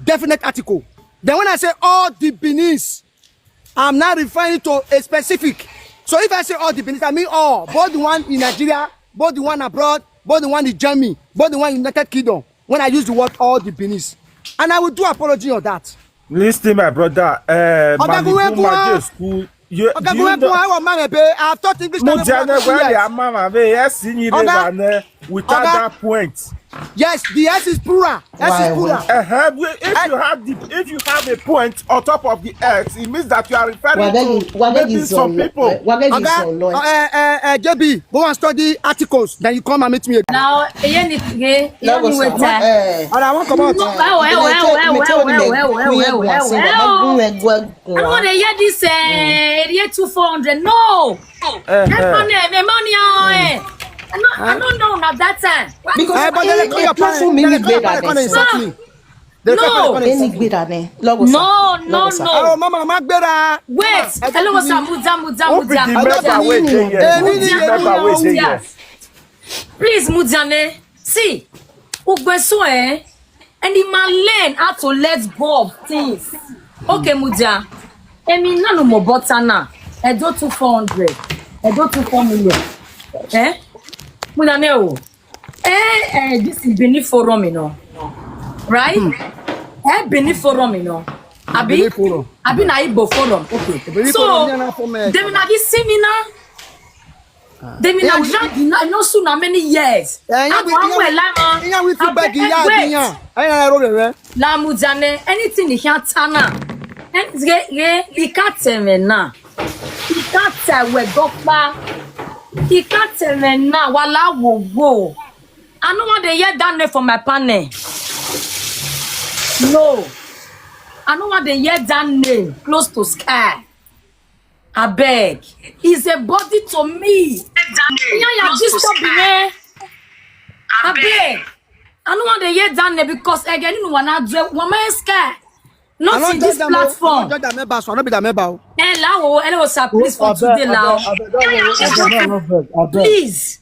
Definite article. Then when I say all the Benis, I'm not referring to a specific. So if I say all the Benis, I mean all. Both the one in Nigeria, both the one abroad, both the one in Germany, both the one in United Kingdom. When I use the word all the Benis. And I will do apology on that. Listen, my brother. Uh, Oga Guwe Guwa. School. You, Okay, do go you and go. know? I want my pay. I've taught English language Mujane, for two where years. the mama, where yes, in the Oga. river, without Oga. That point. Yes, the S is plural. S Why, is plural. Uh-huh. If you have the, if you have a point on top of the X, it means that you are referring Wagegi, to Wagegi maybe is some on lo- people. Wagegi is Oga, on lo- uh, uh, uh, J B, go and study articles. Then you come and meet me again. Now, eye ni ge, eye Lọ́wọ́ ni sir. weta. Eh. And I want come out. No, well, well, well, well, well, well, well, well, well, well, well. Ẹ̀wọ̀n I don't want to hear this, eh, area two four hundred. No. That money, eh, my money, oh, eh. I no, I no know na that time. Because Eh, but any, they call your platform parents. mi They ni call your gbéra parents. Next Insult week. Me. They call No. your parents. Any Insult me. gbéra ni lọ́wọ́ sir. No, no, Lọ́wọ́ sir. no. Oh, mama, ma gbéra. Wait, hello, what's up, Muda, Muda, Who be the Muda. member wey dey here? Eh, Who be the Muda, member wey dey here? Please, Mudiane, see, Ugbeso, eh, and the man learn how to let go of things. Okay, Mudia, emi nanu mo bota na, Edo two four hundred, Edo two four million. Eh? Mudiane o, eh, eh, this is Benin Forum, you know, right? Eh, Benin Forum, you know. Abi, Benin Forum. Abi na Igbo Forum, okay. Benin So, Forum, yeah, na for me. Dem na be similar. Dem na drag na no so na many years. Eh, yeah, we, Agbo yeah, la ma. Yeah, we feel bad. Yeah, Wait. Yeah. I know, I know, La Mudiane, anything you can tana. And ye ye you can't tell me na. You can't tell we go pa. You can't tell me na wala wo wo. I no want to hear that name for my panel. No. I no want to hear that name close to sky. Abeg, is a body to me. Yeah, yeah, this stop me. Abeg, I no want to hear that name because again, you know, when I do one man sky, not in this platform. Judge that member, so I no be that member. Eh, la wo, hello, sir, please for today, la. Please.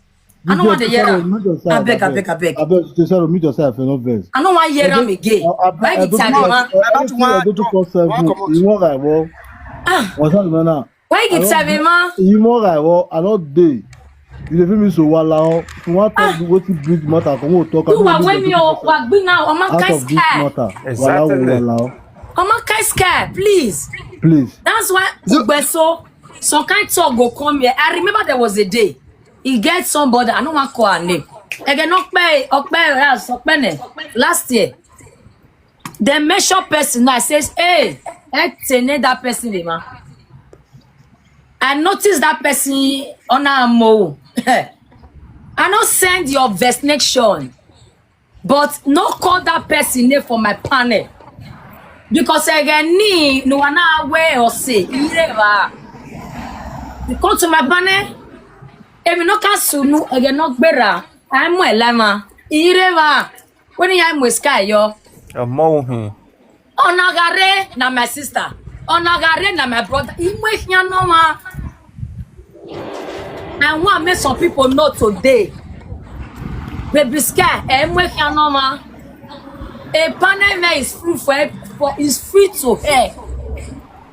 I no want to hear that. Abeg, abeg, abeg. Abeg, Tesaro, meet yourself, no vex. I no want hear am again. Why you tell me, man? Edo two four seven. You wan right well. Ah, What's up, man? Why you tell me, man? You wan right well. I no dey. You dey feel me so wala o. If you wan talk wetin big matter, come on, talk. You wa when me o wa gbin now, o man Out kai of this sky. Matter. Exactly. Wala o, wala o. Omo, kai sky, please. Please. That's why Ugbeso, some kind talk go come here. I remember there was a day. He get somebody, I don't want to call her name. Again, Okpe, Okpe, Okpe, last year. The mention person now says, hey, I that person, man. I noticed that person on a mo. I not send your vaccination, but no call that person name for my panel. Because again, ni no one way or say, ireva. You come to my panel, if you no cancel, no, again, not better. I'm well, Lama. Ireva. When you are in sky, yo. Ọmọ ohun. Onagare na my sister. Onagare na my brother. Imwe hianoma. I want make some people know today. Baby Sky, Imwe hianoma. A panel man is free for, for is free to her.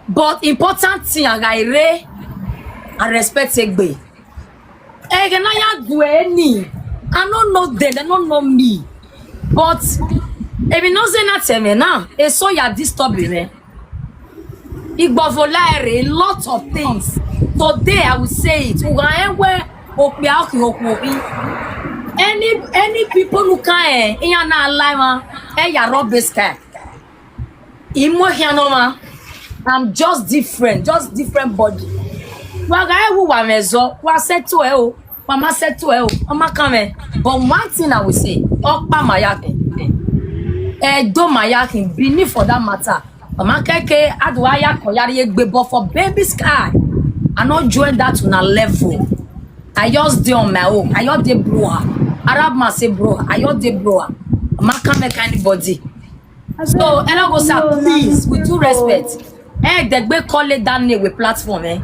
But important thing, Agaire, I respect Egbe. Ege na ya do any. I don't know them, they don't know me. But if you know say nothing me now, it's so you're disturbing me. Igbovolare, a lot of things. Today I will say it. Ugaewe, okpiaoki, okwobi. Any any people who can eh, in an alignment, eh, ya rubbish car. Imo hianoma. I'm just different, just different body. Waga ewu wa mezo, wa settle eh o, mama settle eh o, mama come. But one thing I will say, Okpa Mayakin, eh, do Mayakin, Bini for that matter. Mama keke, Aduaya Koyari Egbe, but for Baby Sky, I not join that on a level. I just dey on my own. I just dey bro. Arab man say bro. I just dey bro. Mama can't make anybody. So, Elagosa, please, with due respect, eh, they be call it that name with platform, eh?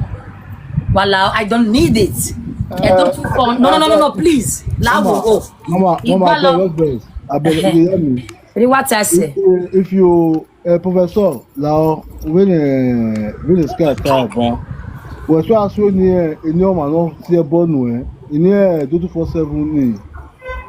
Well, I don't need it. I don't too fun. No, no, no, no, no, please. Lawo, oh. Mama, mama, Igbalo. Abeg, abeg, abeg, you hear me? Read what I say. If you, if you uh, Professor Lao, when uh, when the sky tower, but we so as when near in your man no see a born way, in here two two four seven ni.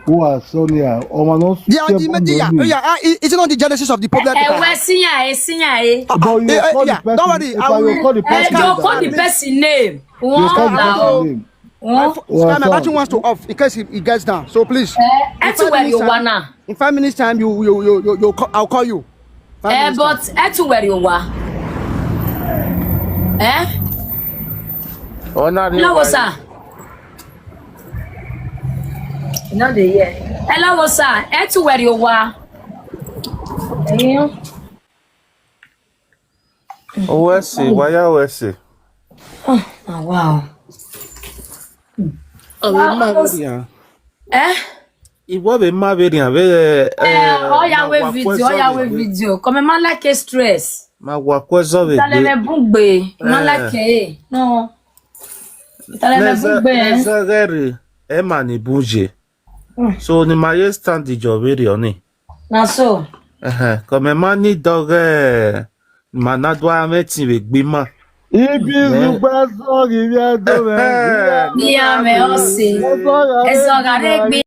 Who are Sonia? Or man no They are the media. Yeah, ah, i- is it not the genesis of the problem? Eh, we see ya, eh, see ya, eh. But you Eh, eh, call yeah, the person. don't worry, If I you will- call the Eh, person. you call the person name. You call the Wow. person name. My Wow. fo- Well, Sky, my sir. battery wants to off in case he, he gets down. So please. Eh, eh, to where you wanna. In five minutes time, you you you you, you call, I'll call you. Five Eh, minutes time. But eh, to where you were. Eh? Ọ̀nà ni Hello, sir. You know the year. Hello, sir. Eh, to where you were. Eh? Owó ẹ̀sìn, wáyà owó ẹ̀sìn. Oh, wow. Ọ̀rẹ́ máa rí yàn. Eh? Ìwọ bẹ má bẹ rìn àbẹ. Eh, oh, yeah, wait video, oh, yeah, wait video. Come on, man, like a stress. Máa wà kó ẹ̀sọ́ bẹ Talele gbé. bungbe, man, Eh. like a no. Talele bungbe. Nẹ́sẹ̀ rẹ̀ ẹ̀ mà ní bùjẹ́. So ni màá yẹ stand ìjọ bẹ rí ọ ni. Na so. Kọ̀mẹ̀ má ní dọ́gẹ́ màá ná dọ́ àmẹ́tì rẹ̀ gbé mà. Ibi zugba sọ̀rọ̀ ìrìn àjò rẹ̀. Bí a mẹ́ ọ sí. Ẹ sọ̀rọ̀ rẹ̀ gbé.